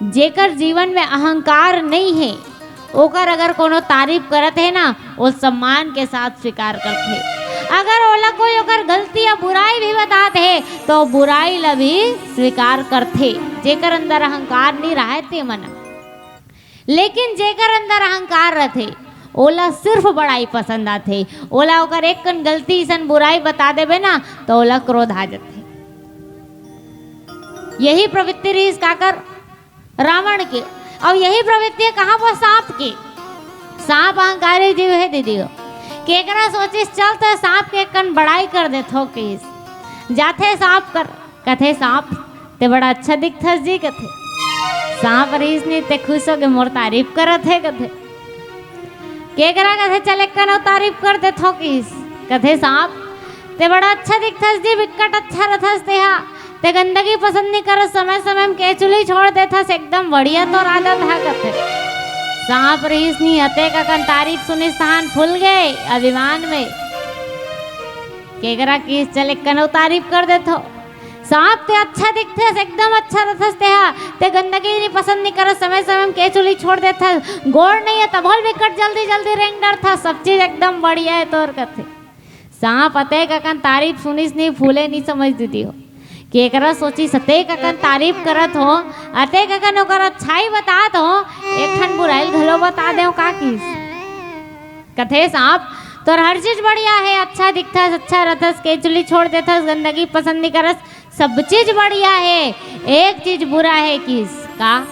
जेकर जीवन में अहंकार नहीं है, ओकर अगर कोनो तारीफ करत है ना, वो सम्मान के साथ स्वीकार करथे। अगर ओला कोई ओकर गलती या बुराई भी बतात है, तो बुराई ला भी स्वीकार करथे। जेकर अंदर अहंकार नहीं रहे ते मन, लेकिन जेकर अंदर अहंकार रथे, ओला सिर्फ बड़ाई पसंद आथे। ओला ओकर एक कन गलती सन बुराई बता देबे ना, तो ओला क्रोध आ जाथे। यही प्रवृत्ति रहिस काकर? रावण के। अउ यही प्रवृत्ति कहाँ वो सांप के। सांप अहंकारी जीव है दीदी हो। केकरा सोचिस चल तो सांप के एक कन बड़ाई कर देथो किस। जाथे सांप कर, कथे सांप, "ते बड़ा अच्छा दिखथस जी," कथे। सांप रहिस नहीं, "ते खुश होके मोर तारीफ करत है," कथे। केकरा कथे, "चल एक कन अउ तारीफ कर देथो किस," कथे सांप, "ते बड़ा अच्छा दिखथस जी, बिकट अच्छा रथस तेहा, ते गंदगी पसंद नहीं करस, समय समय में केचुली छोड़ देथस, एकदम बढ़िया तोर आदत हा," कथे। सांप रहिस नहीं, अतेक अकन तारीफ सुनिस तहान फूल गए अभिमान में। केकरा किस, "चल एक कन अउ तारीफ कर देथो।" सांप, "ते अच्छा दिखथस, एकदम अच्छा रथस तेहा, ते गंदगी नहीं पसंद नहीं करस, समय समय में केचुली छोड़ देथस, गोड़ नहीं है तभो ले बिकट जल्दी जल्दी रेंग डरथस, सब चीज एकदम बढ़िया है तोर," कथे। सांप अतेक अकन तारीफ सुनिस नहीं फूले नहीं समझ दीदी हो। केकरा सोचिस अतेक अकन तारीफ करत हो, अतेक अकन ओकर अच्छाई बतात हो, एक ठन बुराई घलो बता देव का किस। कथे सांप, "तोर हर चीज बढ़िया है, अच्छा दिखथस, अच्छा रथस, केचुली छोड़ देथस, गंदगी पसंद नहीं करस, सब चीज बढ़िया है, एक चीज बुरा है किस का?"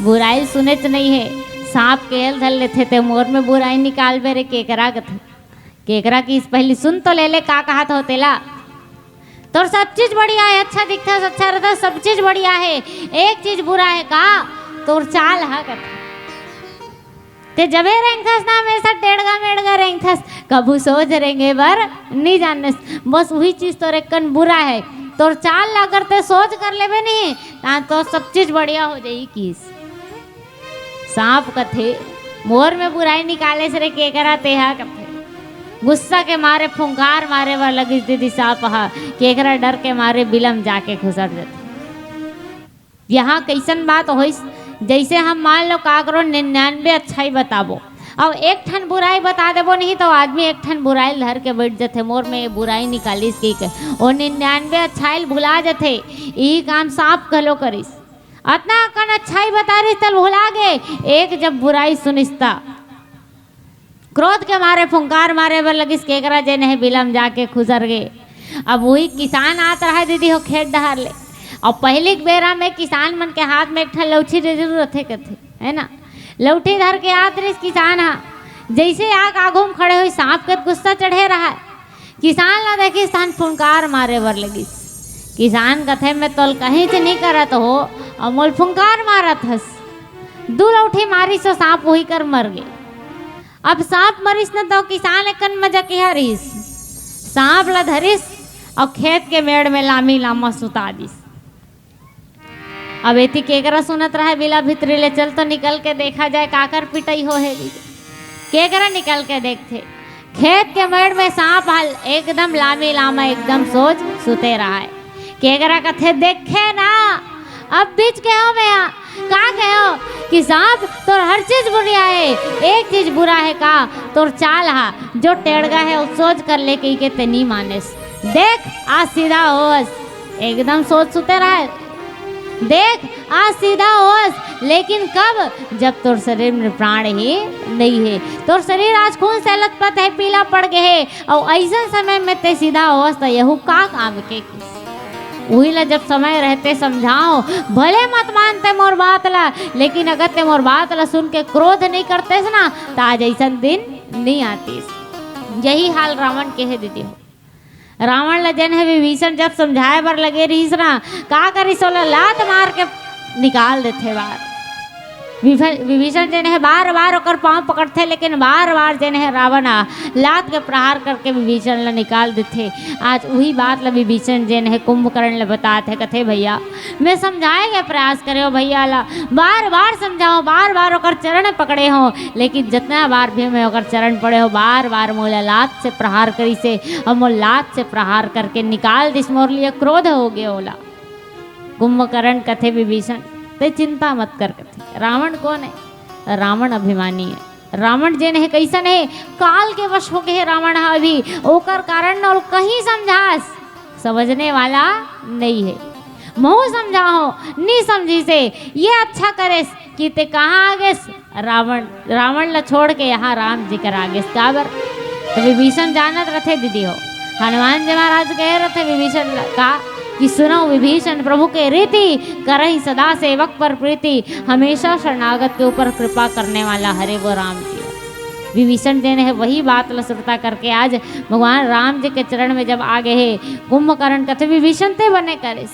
बुराई सुनेच नहीं है, सांप केल धर लेथे, "ते मोर में बुराई निकालबे रे केकरा," कथे। केकरा किस, "पहली सुन तो ले ले का कहत हो तेला। तोर सब चीज बढ़िया है, अच्छा दिखथस, अच्छा रथस, सब चीज बढ़िया है, एक चीज बुरा है का? तोर चाल हा," कथे। "ते जबे रेंगथस ना, हमेशा टेड़गा मेड़गा रेंगथस, कभू सोझ रेंगे बर नहीं जानस, बस वही चीज तोर एक कन बुरा है। तोर चाल ला अगर ते सोझ कर लेबे नहीं, ता तोर सब चीज बढ़िया हो जाही," किस। सांप कथे, "मोर में बुराई निकालेस रे केकरा तेहा," कथे। गुस्सा के मारे फुंकार मारे बर लगिस दीदी सांप हा, केकरा डर के मारे बिलम जाके खुसर जथे। यहाँ कइसन बात होइस, जैसे हम मान लो काकरो निन्यानवे अच्छाई बताबो, अउ एक ठन बुराई बता देबो नहीं तो आदमी एक ठन बुराई धर के बैठ जथे, "मोर में ये बुराई निकालिस," कहिके। ओ निन्यानवे अच्छाई ल भुला जथे। यही काम सांप घलो करिस। अतना अकन अच्छाई बता रिस तल भुला गे, एक जब बुराई सुनिस ता क्रोध के मारे फुंकार मारे बर लगिस, केकरा जेन हे बिलम जाके खुसर गे। अब वही किसान आत रहा दीदी हो खेत डहार ले, अउ पहिली के बेरा में किसान मन के हाथ में एक ठन लौठी जरूर रथे कथे, है ना? लौठी धर के आत रिस किसान हा, जैसे आग आगू में खड़े हुई सांप के गुस्सा चढ़े रहा। किसान ला देखिस तहन फुंकार मारे बर लगिस। किसान कथे, "मैं तोल कहीं से नहीं करत हो, अउ मोल फुंकार मारत हस।" दू लौठी मारिस तो सांप वही कर मर गे। अब सांप मरिस न तो किसान एकन मजा के हरिस, सांप ला धरिस अउ खेत के मेड़ में लामी लामा सुता दिस। अब एती केकरा सुनत रहे बिला भितरी ले, "चल तो निकल के देखा जाए काकर पिटई हो हे।" केकरा निकल के देखथे, खेत के मेड़ में सांप हल एकदम लामी लामा एकदम सोच सुते रहा है। केकरा कथे, "देखे ना, अब बीच के हो मैं, का कहो कि सांप तोर हर चीज बुरा है, एक चीज बुरा है का, तोर चाल हा जो टेड़गा है वो सोच कर ले कहिके ते नी मानेस। देख आज सीधा होस।" एकदम सोच सुते रहे। देख आज सीधा होस, लेकिन कब? जब तोर शरीर में प्राण ही नहीं है, तोर शरीर आज खून से लथपथ है, पीला पड़ गए है, और ऐसा समय में ते सीधा होस तो यहू का काम के? उही ला जब समय रहते समझाओ, भले मत मानते मोर बात ला, लेकिन अगर ते मोर बात ला सुन के क्रोध नहीं करतेस ना, त आज ऐसन दिन नहीं आतीस। यही हाल रावण के है दीदी हो। रावण ला जन है विभीषण जब समझाए बर लगे रहीस ना, का करिस, ओला लात मार के निकाल देथे बाहर। विभ-, विभीषण जेन हे बार बार ओकर पाँव पकड़थे, लेकिन बार बार जेन हे रावण ह लात के प्रहार करके विभीषण ला निकाल देथे। आज उही बात ला विभीषण जेन हे कुंभकर्ण ला बतात हे, कथे, "भैया, मैं समझाए के प्रयास करे हो भैया ला, बार बार समझाओ, बार बार ओकर चरण पकड़े हो, लेकिन जितना बार भी मैं ओकर चरण पड़े हो, बार बार मोला लात से प्रहार करिसे, और मोर लात से प्रहार करके निकाल दिस, मोर लिए क्रोध हो गए ओला।" कुंभकर्ण कथे, "विभीषण, ते चिंता मत कर," कथे। रावण कौन है? रावण अभिमानी है। रावण जेन हे, कइसन हे? काल के वश हो गए हे रावण ह अभी। ओकर कारण न ओला कहीं समझास, समझने वाला नहीं है। महू समझाहो, नी समझिसे। ये अच्छा करेस कि ते कहाँ आ गेस? रावण, रावण ला छोड़ के यहाँ राम जी कर आ गेस। काबर? तो विभीषण जानत रथे दीदी हो, हनुमान जी महाराज कहे रथे विभीषण ला, का कि सुनो विभीषण प्रभु के रीति, करही सदा सेवक पर प्रीति, हमेशा शरणागत के ऊपर कृपा करने वाला हरे वो राम जी। विभीषण जेन हे वही बात ला सुरता करके आज भगवान राम जी के चरण में जब आ गए हे, कुंभकर्ण कथे, "विभीषण ते बने करेस,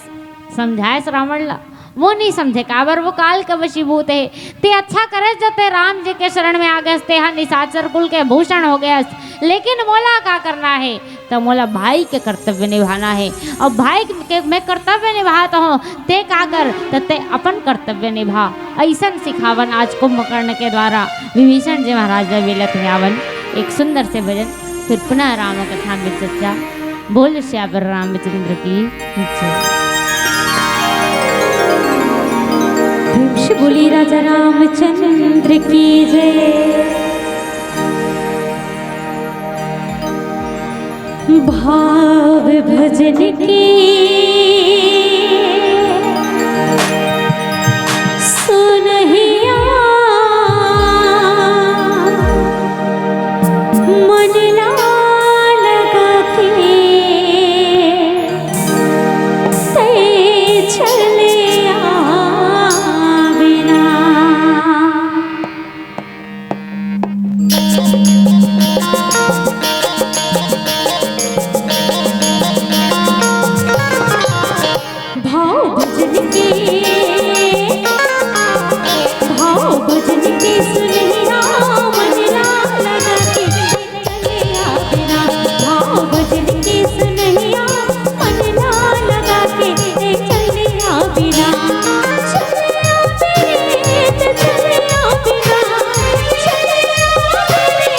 समझाएस रावण ला।" वो नहीं समझे, काबर वो काल के वशीभूत हे। ते अच्छा करेस जो ते राम जी के शरण में आ गएस, ते हा निशाचर कुल के भूषण हो गएस, लेकिन मोला का करना है? त मोला भाई के कर्तव्य निभाना है, और भाई के मैं कर्तव्य निभात हों, ते का कर, त ते अपन कर्तव्य निभा। अइसन सिखावन आज कुंभकर्ण के द्वारा विभीषण जी महाराज ला मिलत हे। आवन एक सुंदर से भजन, फिर पुनः राम कथा में चर्चा। बोल सियावर रामचंद्र की जय। प्रेम से बोली राजा रामचंद्र की जय। भाव भजन के सुनहिया मन ला लगा के ते चले आवेना। भाव भजन के, भाव भजन के सुनहिया मन ला लगा के चले आवेना। भाव भजन के सुनहिया मन ला लगा के चले आवेना। चले आवेना, चले आवेना, चले आवेना,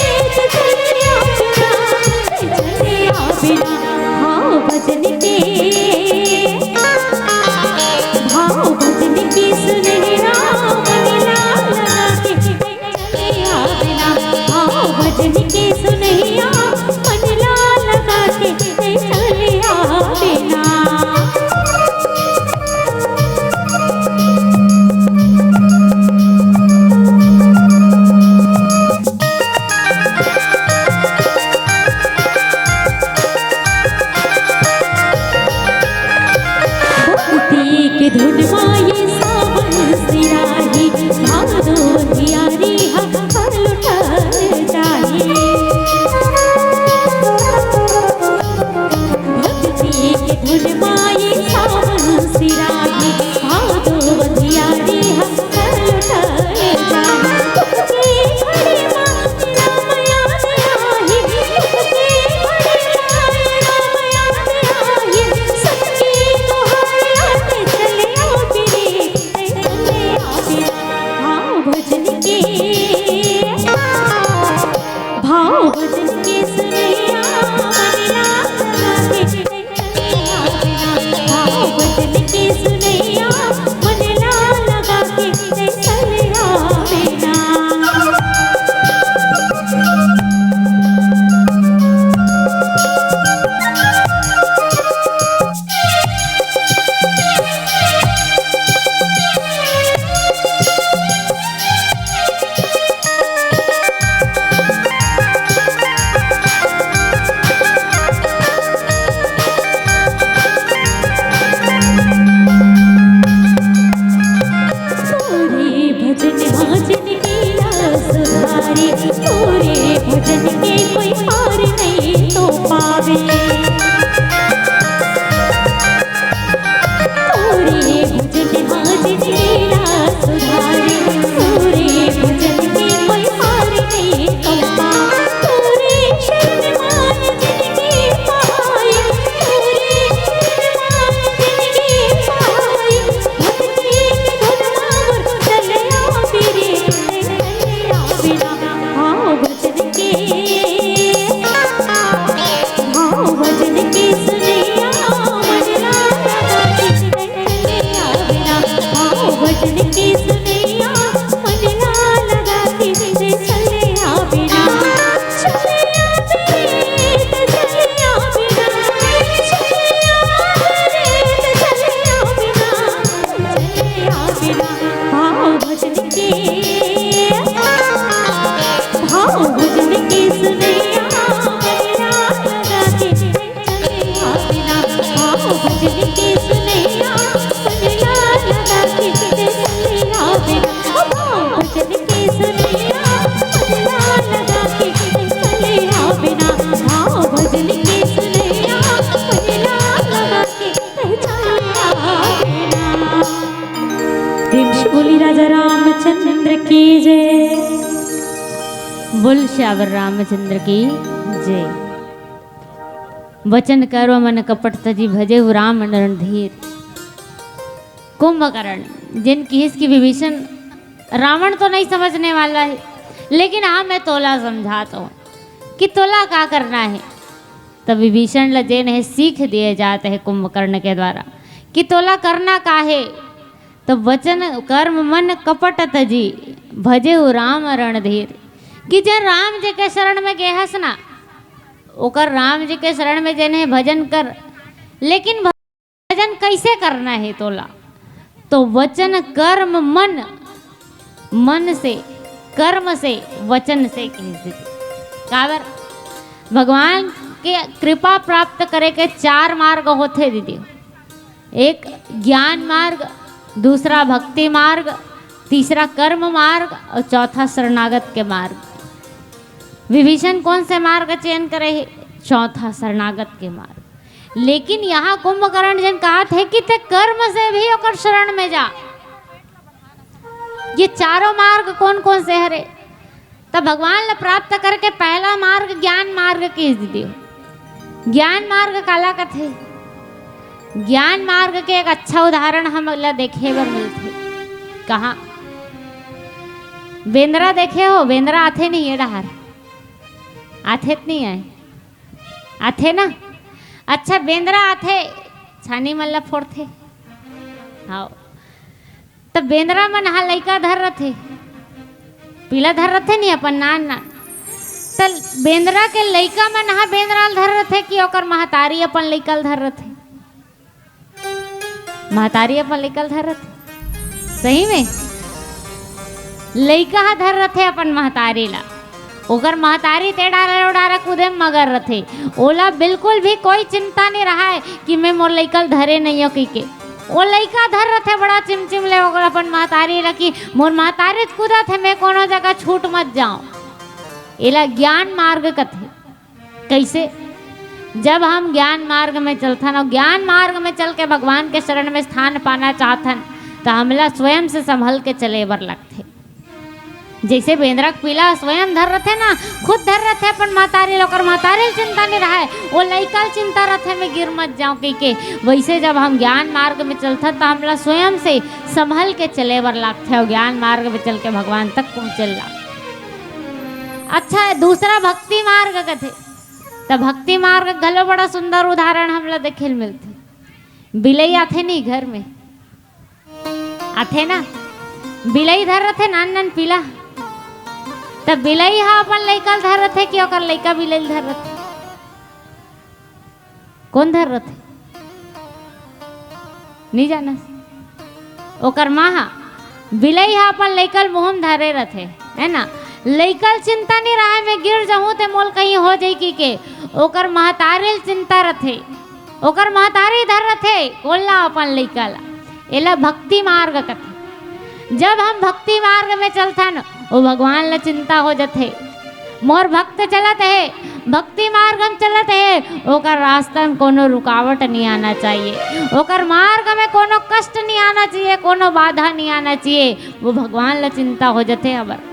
चले आवेना। चले आवेना। भाव भजन के, भाव भजन के सुनहिया मन ला लगा के चले आवेना। भाव भजन के सुनहिया मन ला लगा के चले आवेना। भक्ति के धुन माये सावन सिराही, भादो धियारी हा लुटल जाही। भक्ति के धुन माये सावन सिराही, भादो धियारी हा भाव भजन के सुनैया मन लागे। भाव भजन के सुनैया मन ला लगा के चले आवेना। तोरे भजन भजन के रस धारे, तोरे भजन के कोई पार नहीं तो पावे। तोरे भजन भजन के रस धारे, की जय। बोल सियावर रामचंद्र की जय। वचन कर्म मन कपट तजी भजे हु राम रणधीर। कुंभकर्ण जेन किहिस कि विभीषण, रावण तो नहीं समझने वाला है, लेकिन हाँ, मैं तोला समझाता हूँ कि तोला का करना है। तब विभीषण ल जेन हे सीख दिए जात हे कुंभकर्ण के द्वारा कि तोला करना का हे। तो वचन कर्म मन कपट तजी भजे हु राम रणधीर, कि जेन राम जी के शरण में गे हस ना, ओकर राम जी के शरण में जेन हे भजन कर, लेकिन भजन कैसे करना हे तोला? तो वचन कर्म मन, मन से, कर्म से, वचन से कहिस दीदी। काबर? भगवान के कृपा प्राप्त करे के चार मार्ग होथे दीदी। एक ज्ञान मार्ग, दूसरा भक्ति मार्ग, तीसरा कर्म मार्ग और चौथा शरणागत के मार्ग। विभीषण कौन से मार्ग चयन करे हे? चौथा शरणागत के मार्ग। लेकिन यहाँ कुंभकर्ण जेन कहत हे कि ते कर्म से भी ओकर शरण में जा। ये चारों मार्ग कौन कौन से हरे? तब भगवान ला प्राप्त करके पहला मार्ग ज्ञान मार्ग कहिस दीदी। ज्ञान मार्ग काला कथे? ज्ञान मार्ग के एक अच्छा उदाहरण हमला देखे बर मिलथे। कहाँ? बेंदरा देखे हो? बेंदरा आथे नहीं ये डहार? आथे त नहीं आए? आथे ना? अच्छा, बेंदरा आथे, छानी मन ला फोड़थे। हाँ, त बेंदरा मन हा लइका धर रथे, पिला धर रथे नहीं अपन नान नान। त बेंदरा के लइका मन हा बेंदरा ल धर रथे कि ओकर महतारी अपन लइका ल धर रथे? महतारी अपन लइका ल धर रथे। सही में लइका ह धर रथे अपन महतारी ला। ओकर महतारी ते डारा ओ डारा कूदे म मगन रथे। ओला बिल्कुल भी कोई चिंता नहीं रहाय कि मैं मोर लइका ल धरे नहीं हो कहिके। ओ लइका धर रथे बड़ा चिमचिम ले ओकर अपन महतारी ला कि मोर महतारी त कूदत हे, मैं कोनो जगह छूट मत जाऊं। एला ज्ञान मार्ग कथे। कैसे? जब हम ज्ञान मार्ग में चलथन और ज्ञान मार्ग में चल के भगवान के शरण में स्थान पाना चाहथन, त हमला स्वयं से संभल के चले बर लगथे। जैसे बेंदरा के पिला स्वयं धर रथे ना, खुद धर रथे अपन महतारी ल, ओकर महतारी ल चिंता नहीं रहाय, वो लइका ल चिंता रथे, मैं गिर मत जाऊं कहिके। वैसे जब हम ज्ञान मार्ग में चलथन, त हमला स्वयं से संभल के चले बर लगथे और ज्ञान मार्ग में चल के भगवान तक पहुंचे ला। अच्छा, दूसरा भक्ति मार्ग कथे, त भक्ति मार्ग घलो बड़ा सुंदर उदाहरण हमला देखे ल मिलथे। बिलई आथे नहीं घर में, आथे ना, बिलई धर रथे नान नान पिला, त बिलई ह अपन लइका ल धर रथे कि ओकर लइका बिलई ल धर रथे? कौन धर रथे? नहीं जानस। ओकर माँ हा, बिलई हा अपन लइका ल मुँह म धरे रथे, है ना? लइका ल चिंता नहीं रहाय, मैं गिर जाहूँ ते मोल कहीं हो जाई कहिके। ओकर महतारी ल चिंता रथे, ओकर महतारी धर रथे कोन ला? अपन लइका ला। एला भक्ति मार्ग कथे। जब हम भक्ति मार्ग में चलथन, ओ भगवान ला चिंता हो जथे। मोर भक्त चलत हे, भक्ति मार्ग म चलत हे, ओकर रास्ता म कोनो रुकावट नहीं आना चाहिए, ओकर मार्ग में कोनो कष्ट नहीं आना चाहिए, कोनो बाधा नहीं आना चाहिए। वो भगवान ला चिंता हो जथे हबर।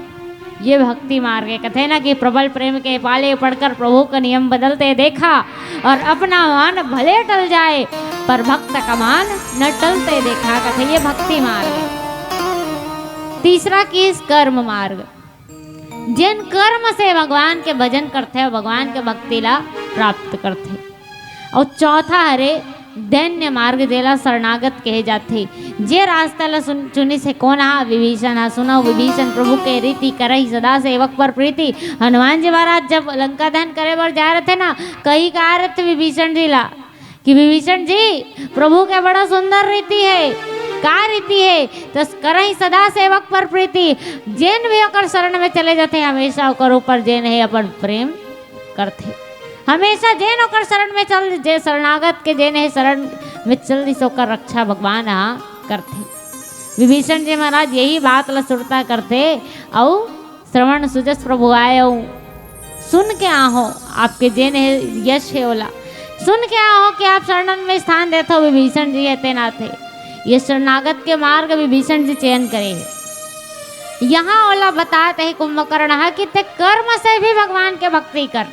ये भक्ति मार्ग हे। कथे ना कि प्रबल प्रेम के पाले पड़कर प्रभु का नियम बदलते देखा, और अपना मान भले टल जाए, पर भक्त का मान न टलते देखा। कथे ये भक्ति मार्ग हे। तीसरा किहिस कर्म मार्ग। जेन कर्म से भगवान के भजन करथे, भगवान के भक्ति ला प्राप्त करथे। अउ चौथा हरे दैन्य मार्ग, जेला शरणागत कहे जाथे। जे रास्ता ला सुन, चुनिस हे कोन हा? विभीषण हा। सुनव विभीषण प्रभु के रीति, करहि सदा सेवक पर प्रीति। हनुमान जी महाराज जब लंका दहन करे बर जाय रथे ना, कही का रथे विभीषण जी ला कि विभीषण जी, प्रभु के बड़ा सुंदर रीति हे। का रीति हे? त करहि सदा सेवक पर प्रीति। जेन भी ओकर शरण में चले जाथे, हमेशा ओकर ऊपर जेन हे अपन प्रेम करथे। हमेशा जेन ओकर शरण में चल, जे शरणागत के जेन हे शरण में चल दिस, ओकर रक्षा भगवान हा करथे। विभीषण जी महाराज यही बात ला सुरता करथे। अउ श्रवण सुजस प्रभु आए, अउ सुन के आहो, आपके जेन हे यश हे ओला सुन के आहो कि आप शरणन में स्थान देथो, विभीषण जी हे तेन आथे। ये शरणागत के मार्ग विभीषण जी चयन करे हे। यहाँ ओला बतात हे कुंभकर्ण ह कि ते कर्म से भी भगवान के भक्ति कर।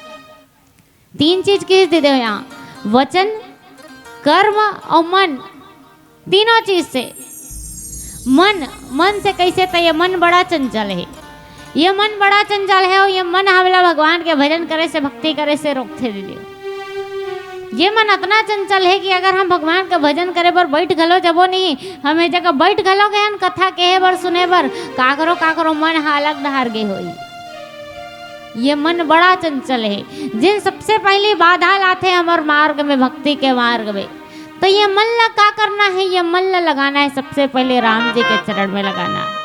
तीन चीज किहिस दीदी यहाँ, वचन, कर्म और मन, तीनों चीज से। मन, मन से कैसे? तो ये मन बड़ा चंचल है, ये मन बड़ा चंचल है और ये मन हमला भगवान के भजन करे से, भक्ति करे से रोकथे दीदी। ये मन अतना चंचल है कि अगर हम भगवान के भजन करे बर बैठ घलो जबो नहीं, हम ए जगह बैठ घलो गए हन कथा कहे बर, सुने बर, काकरो काकरो मन ह अलग डहार गे होई। ये मन बड़ा चंचल है, जेन सबसे पहली बाधा लाथे हमर मार्ग में, भक्ति के मार्ग में। तो ये मन ला का करना है? ये मन ला लगाना है सबसे पहले राम जी के चरण में लगाना है।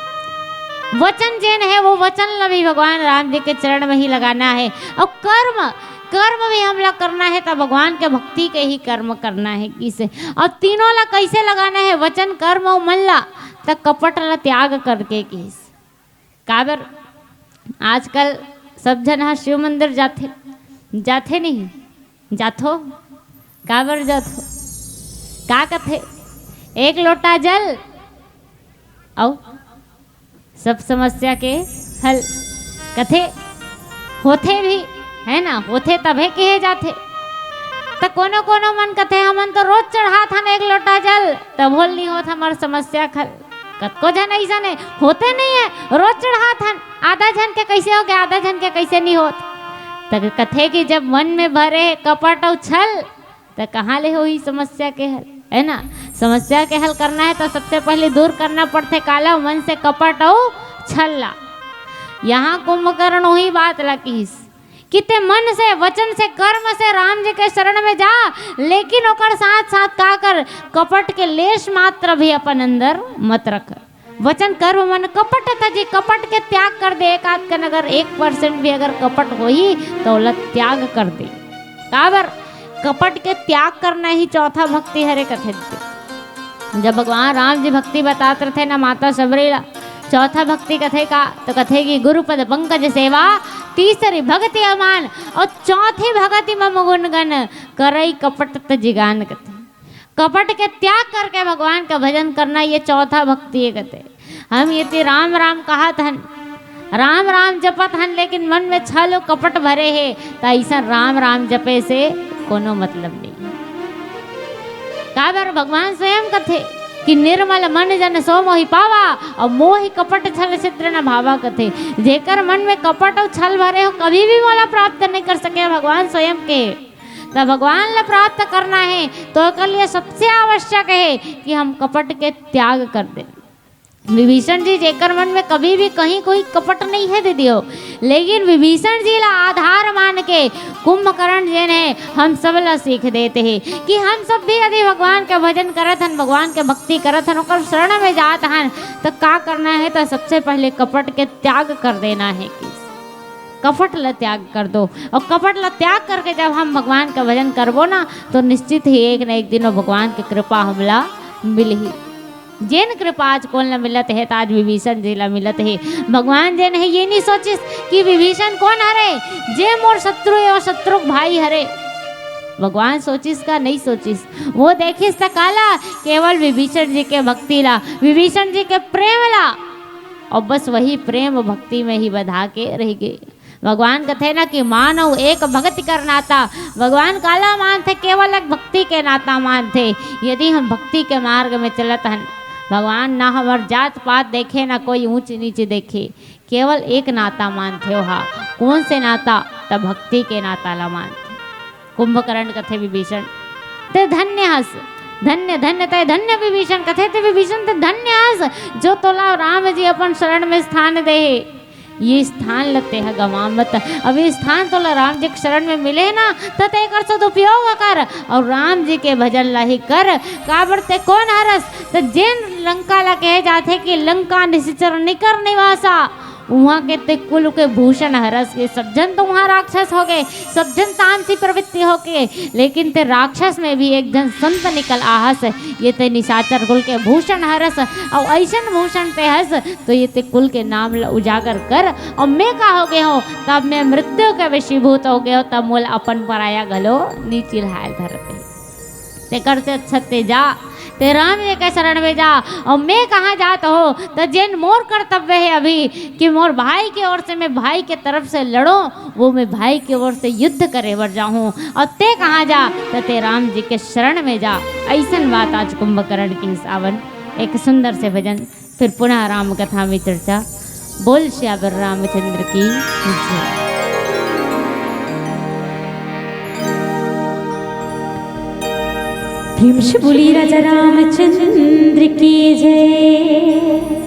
वचन जेन है वो वचन ला भी भगवान राम जी के चरण में ही लगाना है। और कर्म, कर्म भी हमला करना है तो भगवान के भक्ति के ही कर्म करना है किहिस। और तीनों ला कैसे लगाना है, वचन, कर्म और मन ला, तो कपट ला त्याग करके किहिस। काबर आजकल सब झन ह शिव मंदिर जाथे, जाथे नहीं? जाथो? काबर जाथो? का कथे? एक लोटा जल, अउ सब समस्या के हल कथे। होथे भी, है ना, होथे तभे कहे जाथे। त कोनो कोनो मन कथे, "हमन तो रोज चढ़ात हन एक लोटा जल, तभो ल नहीं होत हमर समस्या के हल।" कतको झन अइसन हे, होथे नहीं हे, रोज चढ़ात हन, आधा झन के कैसे हो गया, आधा झन के कैसे नहीं होत। त कथे कि जब मन में भरे हे कपट अउ छल, त कहाँ ले होही समस्या के हल, है ना? समस्या के हल करना है तो सबसे पहले दूर करना पड़थे काला, मन से कपट अउ छल ला। यहाँ कुंभकर्ण वही बात ला किहिस कि ते मन से, वचन से, कर्म से राम जी के शरण में जा, लेकिन ओकर साथ साथ का कर, कपट के लेश मात्र भी अपन अंदर मत रख। वचन, कर्म, मन, कपट तजी, कपट के त्याग कर दे। एक आध कन अगर एक percent भी अगर कपट होही तो ओला त्याग कर दे। काबर? कपट के त्याग करना ही चौथा भक्ति हरे कथे। जब भगवान राम जी भक्ति बतात रथे ना माता शबरी ला, चौथा भक्ति कथे का, तो कथे कि गुरु पद पंकज सेवा, तीसरी भक्ति अमान, और चौथी भक्ति मम गुणगन करई कपट तजी गान कथे। कपट के त्याग करके भगवान का भजन करना, ये चौथा भक्ति हे कथे। हम यदि राम राम कहत हन, राम राम जपत हन, लेकिन मन में छल अउ कपट भरे हे, त अइसन राम राम जपे से कोनो मतलब नहीं। काबर भगवान स्वयं कथे कि "निर्मल मन जन सो मोहि पावा, अउ मोहि कपट छल छिद्र न भावा" कथे। जेकर मन में कपट अउ छल भरे हो, कभी भी मोला प्राप्त नहीं कर सके, भगवान स्वयं के। त भगवान ला प्राप्त करना है, तो ओकर लिए सबसे आवश्यक है कि हम कपट के त्याग कर दें। विभीषण जी जेकर मन में कभी भी कहीं कोई कपट नहीं है दीदी हो, लेकिन विभीषण जी ला आधार मान के कुंभकर्ण जेन है, हम सब ला सीख देते हैं कि हम सब भी यदि भगवान का भजन करत हन, भगवान के भक्ति करत हन, ओकर शरण में जात हन, तो का करना है? तो सबसे पहले कपट के त्याग कर देना है कि कपट ला त्याग कर दो। और कपट ला त्याग करके जब हम भगवान का भजन करबो ना, तो निश्चित ही एक न एक दिन वो भगवान की कृपा हमला मिलही। जेन कृपा आज कोन ला मिलत हे, त आज विभीषण जी ला मिलत हे। भगवान जेन हे, ये नहीं सोचिस कि विभीषण कोन हरे, जे मोर शत्रु हे, वो शत्रु के भाई हरे। भगवान सोचिस का नहीं सोचिस, वो देखिस त काला, केवल विभीषण जी के भक्ति ला, विभीषण जी के प्रेम ला, और बस वही प्रेम भक्ति में ही बधा के रह गए। भगवान कथे ना कि मानव एक भगति कर नाता। भगवान काला मानथे? केवल एक भक्ति के नाता मानथे। यदि हम भक्ति के मार्ग में चलत हन, भगवान ना हमर जात पात देखे, ना कोई ऊंच नीच देखे, केवल एक नाता मानथे ओहा। कौन से नाता? त भक्ति के नाता ला मानथे। कुंभकर्ण कथे विभीषण, ते धन्य हस, धन्य, धन्य, ते धन्य। विभीषण कथे, ते विभीषण ते धन्य हस, जो तोला राम जी अपन शरण में स्थान दे हे। ये स्थान ल तेहा गंवा मत। अब ये स्थान तोला राम जी के शरण में मिले ना, त तेकर सदुपयोग कर और राम जी के भजन ला ही कर। काबर ते कोन हरस? त जेन लंका ला कहे जाथे कि लंका निशिचर निकर निवासा, उहाँ के ते कुल के भूषण हरस। ये सब झन तो उहाँ राक्षस हो गए, सब झन तामसी प्रवृत्ति हो के, लेकिन ते राक्षस में भी एक झन संत निकल आहस। ये ते निशाचर कुल के भूषण हरस, और ऐसन भूषण ते हस, तो ये ते कुल के नाम ल उजागर कर। और मैं का हो गए हो? तब मैं मृत्यु के वशीभूत हो गए हो, तब मोल अपन पराया घलो नी चिल्हाय धरते। तेकर से अच्छा ते जा, ते राम जी के शरण में जा। अउ मैं कहाँ जात हो, त जेन मोर कर्तव्य हे अभी कि मोर भाई के ओर से मैं भाई के तरफ से लड़ो, वो मैं भाई के ओर से युद्ध करे बर जाहूँ। अउ ते कहाँ जा, त ते राम जी के शरण में जा। अइसन बात आज कुंभकर्ण के हिसाबन एक सुंदर से भजन, फिर पुनः राम कथा में चर्चा। बोल सियावर रामचंद्र की जय। प्रेम से बोली राजा रामचंद्र की जय।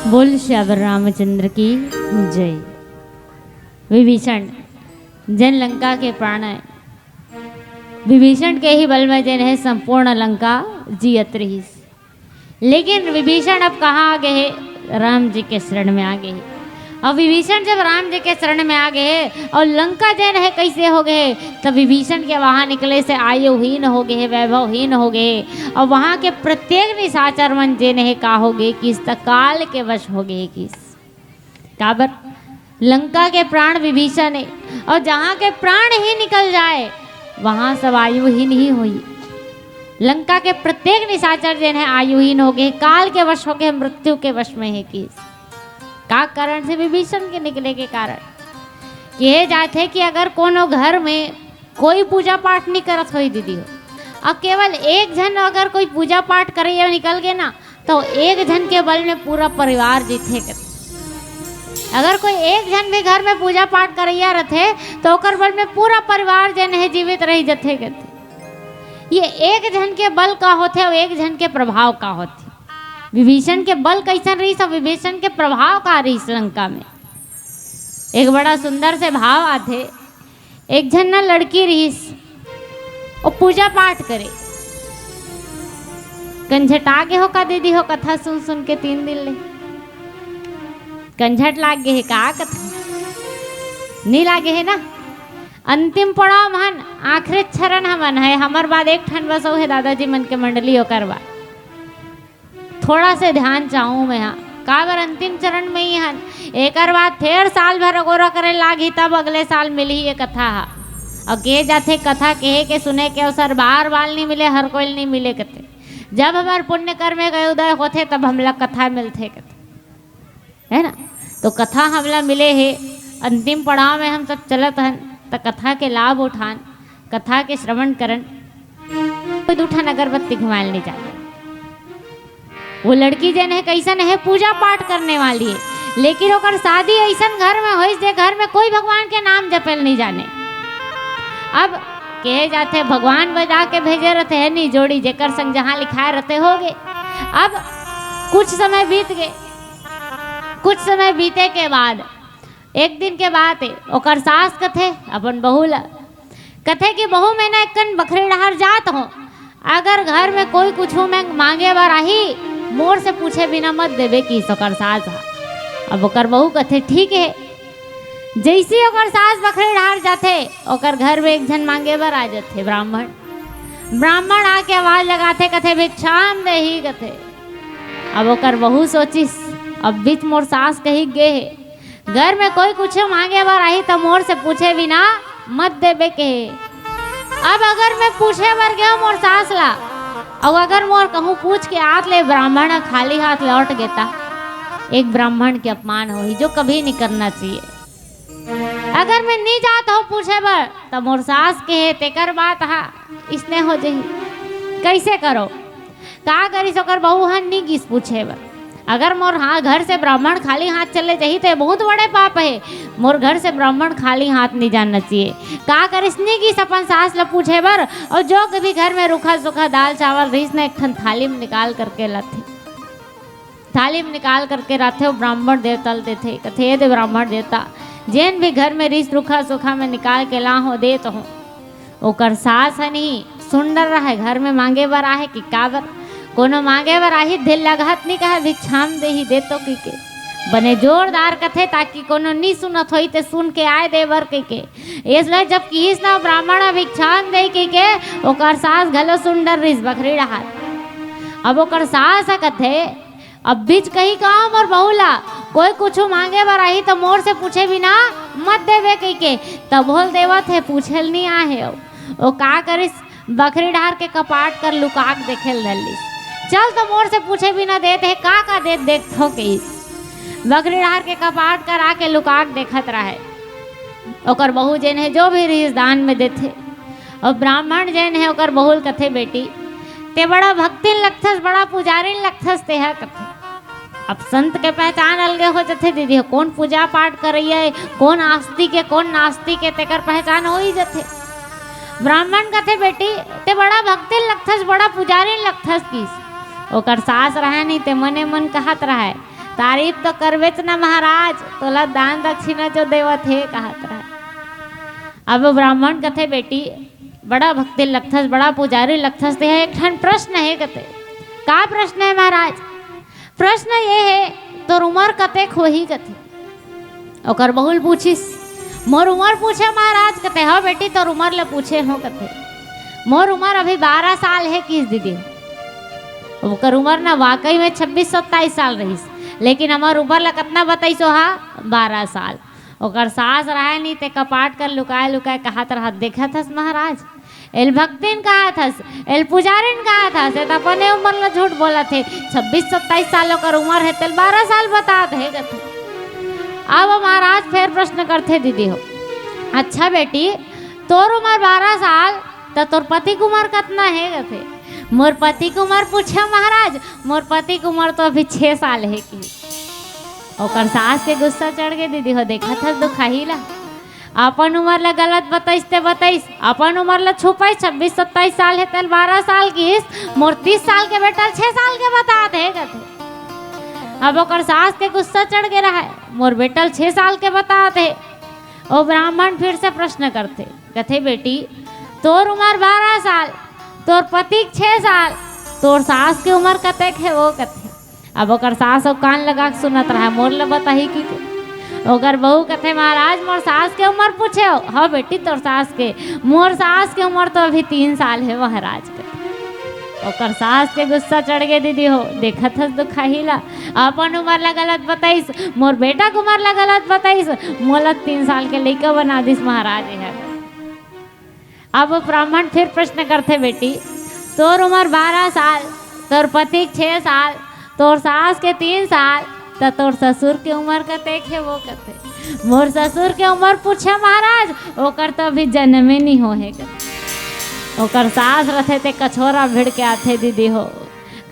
बोल सियावर रामचंद्र की जय। विभीषण, जेन लंका के प्राण हे, विभीषण के ही बल में जेन हे संपूर्ण लंका जियत रहिस। लेकिन विभीषण अब कहाँ आ गे हे? राम जी के शरण में आ गे हे। अब विभीषण जब राम जी के शरण में आ गे हे अउ लंका जेन हे कइसे हो गे हे, तब विभीषण के वहाँ निकले से आयुहीन हो गे हे, वैभवहीन हो गे हे। अउ वहाँ के प्रत्येक निशाचर मन जेन हे का हो गे किस त काल के वश हो गे हे किस। काबर? लंका के प्राण विभीषण हे, अउ जहाँ के प्राण ही निकल जाए, वहाँ सब आयुहीन ही होही। लंका के प्रत्येक निशाचर जेन हे आयुहीन हो गे, काल के वश हो गे, मृत्यु के वश में हे किस। का कारण से? विभीषण के निकले के कारण। कहे जाथे कि अगर कोनो घर में कोई पूजा पाठ नहीं करत होही दीदी हो, अउ केवल एक झन अगर कोई पूजा पाठ करइया निकल गे ना, तो एक झन के बल में पूरा परिवार जीथे कथे। अगर कोई एक झन भी घर में पूजा पाठ करइया रथे, तो ओकर बल में पूरा परिवार जेन हे जीवित रहि जथे कथे। ये एक झन के बल का होथे अउ एक झन के प्रभाव का होथे? विभीषण के बल कइसन रहिस अउ विभीषण के प्रभाव का रहिस लंका में? एक बड़ा सुंदर से भाव आथे। एक झन ना लड़की रहिस, वो पूजा पाठ करे। कंझटा गे हो का दीदी हो, कथा सुन सुन के तीन दिन ले कंझट लाग गे हे का कथा? नहीं लागे हे ना। अंतिम पड़ाव मन, आखिरी चरण हमन हे, हमर बाद एक ठन बस अउ हे दादाजी मन के मंडली, ओकर बाद थोड़ा से ध्यान चाहूँ मैं हा। काबर अंतिम चरण में ही हन, एकर बाद फेर साल भर अगोरा करे लागही, तब अगले साल मिलही ये कथा हा। अउ के जाथे कथा कहे के सुने के अवसर बार बार नहीं मिले, हर कोई नहीं मिले कथे। जब हमार पुण्य कर्म के उदय होथे तब हमला कथा मिलथे कथे, है ना? तो कथा हमला मिले हे, अंतिम पड़ाव में हम सब चलत हन, त कथा के लाभ उठान, कथा के श्रवण करन। कोई दू ठन अगरबत्ती घुमायल नहीं जाने। वो लड़की जेन हे कइसन हे, पूजा पाठ करने वाली हे, लेकिन ओकर शादी अइसन घर में होइस जे घर में कोई भगवान के नाम जपेल नहीं जाने। अब कहे जाथे भगवान बजा के भेजे रहते हैं नी जोड़ी, जेकर संग जहाँ लिखाए रहते हो गे। अब कुछ समय बीत गे, कुछ समय बीते के बाद एक दिन के बात हे, ओकर सास कथे अपन बहू ला, कथे कि बहू, मैं ना एक कन बखरी डहार जात हों, अगर घर में कोई कुछु मैं मांगे बर आही, मोर से पूछे बिना मत देबे किस ओकर सास हा। अब ओकर बहू कथे ठीक हे। जैसे ओकर सास बखरी डहार जाथे, ओकर घर में एक झन मांगे बर आ जाथे ब्राह्मण। ब्राह्मण आके आवाज लगाथे, कथे भिक्षाम देही कथे। अब ओकर बहू सोचिस, अब बीच मोर सास कही गे हे, घर में कोई कुछ मांगे बर आही त मोर से पूछे बिना मत देबे के हे। अब अगर मैं पूछे बर गया मोर सास ला, अउ अगर मोर कहूँ पूछ के आत ले ब्राह्मण ह खाली हाथ लौट गेता, एक ब्राह्मण के अपमान होही, जो कभी नहीं करना चाहिए। अगर मैं नहीं जात हूँ पूछे बर, त मोर सास के हे तेकर बात हा इसने हो जही। कैसे करो? का करिस ओकर बहू ह नी गिस पूछे बर। अगर मोर हा-, घर से ब्राह्मण खाली हाथ चले जाही त ये बहुत बड़े पाप हे। मोर घर से ब्राह्मण खाली हाथ नहीं जाना चाहिए। का करिस, नी गिस अपन सास ल पूछे बर, अउ जो भी घर में रूखा सूखा दाल चावल रहिस न, एक ठन थाली में निकाल करके लाथे। थाली में निकाल करके राथे, वो ब्राह्मण देवता ल देथे, कथे, "ये दे ब्राह्मण देवता, जेन भी घर में रिस रूखा सूखा में निकाल के ला हो, देत हो।" ओकर सास ह नहीं सुन डर रहा है, घर में मांगे बर आहे कि काबर? कोनो मांगे बर आही, दिल लगत नहीं कहे, "भिक्षाम देही, दे तो," कहिके। बने जोरदार कथे, ताकि कोनो नहीं सुनत होई, ते सुन के आए दे बर कहिके। इसलिए जब किहिस ना ब्राह्मण ह भिक्षाम दे कहिके, ओकर सास घलो सुन डर रिस बखरी डहार। अब ओकर सास ह कथे, "अब बीच कहीं कहा मोर बहू ला, कोई कुछु मांगे बर आही त मोर से पूछे बिना मत देबे," कहिके। तब बोल देवत हे, पूछे ल नहीं आहे। ओ का करिस, बखरी डहार के कपाट कर लुकाक देखे ल धर लिस। "चल तो मोर से पूछे बिना देत हे, का का देत देखत हो," कहिस। बखरी डहार के कपाट कर आके लुकाक देखत रहे। ओकर बहू जेन हे जो भी रिहिस दान में देथे। अउ ब्राह्मण जेन हे ओकर बहू ल कथे, "बेटी, ते बड़ा भक्तिन लगथस, बड़ा पुजारिन लगथस तेहा," कथे। अब संत के पहचान अलगे हो जथे दीदी, कौन पूजा पाठ करइया हे, कौन आस्तिक हे, कौन नास्तिक हे, तेकर पहचान हो ही जथे। ब्राह्मण कथे, "बेटी, ते बड़ा भक्तिन लगथस, बड़ा पुजारिन लगथस," किस। ओकर सास रहे नहीं, ते मने मन कहत रहे, तारीफ तो करबेच ना महाराज, तोला दान दक्षिणा जो देवत हे, कहत रहा। अब ब्राह्मण कथे, बेटी, बड़ा भक्ति लगथस, बड़ा पुजारी लगथस, ते एक ठन प्रश्न हे, कथे। का प्रश्न हे महाराज? प्रश्न ये हे, तोर उमर कतेक होही, कथे। ओकर बहू ल पूछिस, मोर उमर पूछे महाराज, कथे। हव बेटी, तोर उमर ल पूछे हों, कथे। मोर उमर अभी बारह साल हे, किहिस दीदी। ओकर उमर ना वाकई में छब्बीस सत्ताईस साल रहिस, लेकिन हमर उमर ल कतना बताइस ओहा? बारह साल। ओकर सास रहय नहीं, ते कपाट कर लुकाय लुकाय कहत रहत, देखत हस महाराज, एल भक्तिन कहत हस, एल पुजारिन कहत हस, ए त अपने उमर ल झूठ बोलत हे। छब्बीस सत्ताईस साल ओकर उमर हे, तेल बारह साल बतात हे, कथे। अब महाराज फेर प्रश्न करथे, दीदी हो, अच्छा बेटी, तोर उमर बारह साल, त तोर पति के उमर कतना हे, कथे। मोर पति के उमर पूछे महाराज, मोर पति के उमर तो अभी छह साल हे, किहिस। ओकर सास के गुस्सा चढ़ गे, दीदी हो, देखत हस दुखाही ला। अपन उमर ला गलत बताइस ते बताइस, अपन उमर ला छुपाइस, छब्बीस सत्ताईस साल हे, तेल बारह साल किहिस, मोर तीस साल के बेटा ल छह साल के बतात हे, कथे। अब ओकर सास के गुस्सा चढ़ गे रहय, मोर बेटा ल छह साल के बतात हे। ओ ब्राह्मण फिर से प्रश्न करथे, कथे, बेटी, तोर उमर बारह साल, तोर पति के छह साल, तोर सास के उमर कतेक हे वो, कथे। अब ओकर सास अउ कान लगा के सुनत रहा, मोर ल बताही कि के। ओकर बहू कथे, महाराज, मोर सास के उमर पूछे हो? हव बेटी, तोर सास के। मोर सास के उमर तो अभी तीन साल हे महाराज, कथे। ओकर सास के गुस्सा चढ़ गे, दीदी हो, देखत हस दुखाही ला। अपन उमर ला गलत बताइस, मोर बेटा के उमर ला गलत बताइस, मोला तीन साल के लइका बना दिस महाराज, एहर। अब ब्राह्मण फिर प्रश्न करथे, बेटी, तोर उमर बारह साल, तोर पति के छह साल, तोर सास के तीन साल, त तोर ससुर के उमर कतेक हे वो, कथे। मोर ससुर के उमर पूछे महाराज, ओकर तो अभी जनमे नहीं होहे, कथे। ओकर सास रथे ते कछोरा भिड़ के आथे, दीदी हो।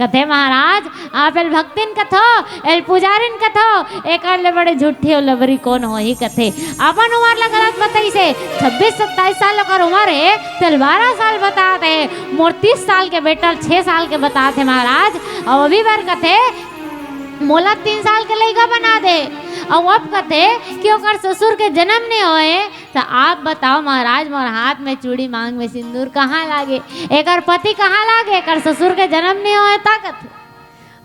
कथे, महाराज, आप एल भक्तिन कथो, एल पुजारिन कथो, एकर ले बड़े झूठी अउ लबरी कोन होही, कथे। अपन उमर ला गलत बताइस हे, छब्बीस सत्ताईस साल ओकर उमर हे, तेल बारह साल बतात हे। मोर तीस साल के बेटा ल छह साल के बतात हे महाराज। अउ अभी बर कथे, मोला तीन साल के लइका बना दे। अउ अब कथे कि ओकर ससुर के जनम नहीं होए, त आप बताओ महाराज, मोर हाथ में चूड़ी, मांग में सिंदूर कहाँ लागे? एकर पति कहाँ लागे? एकर ससुर के जनम नहीं होए, त कथे।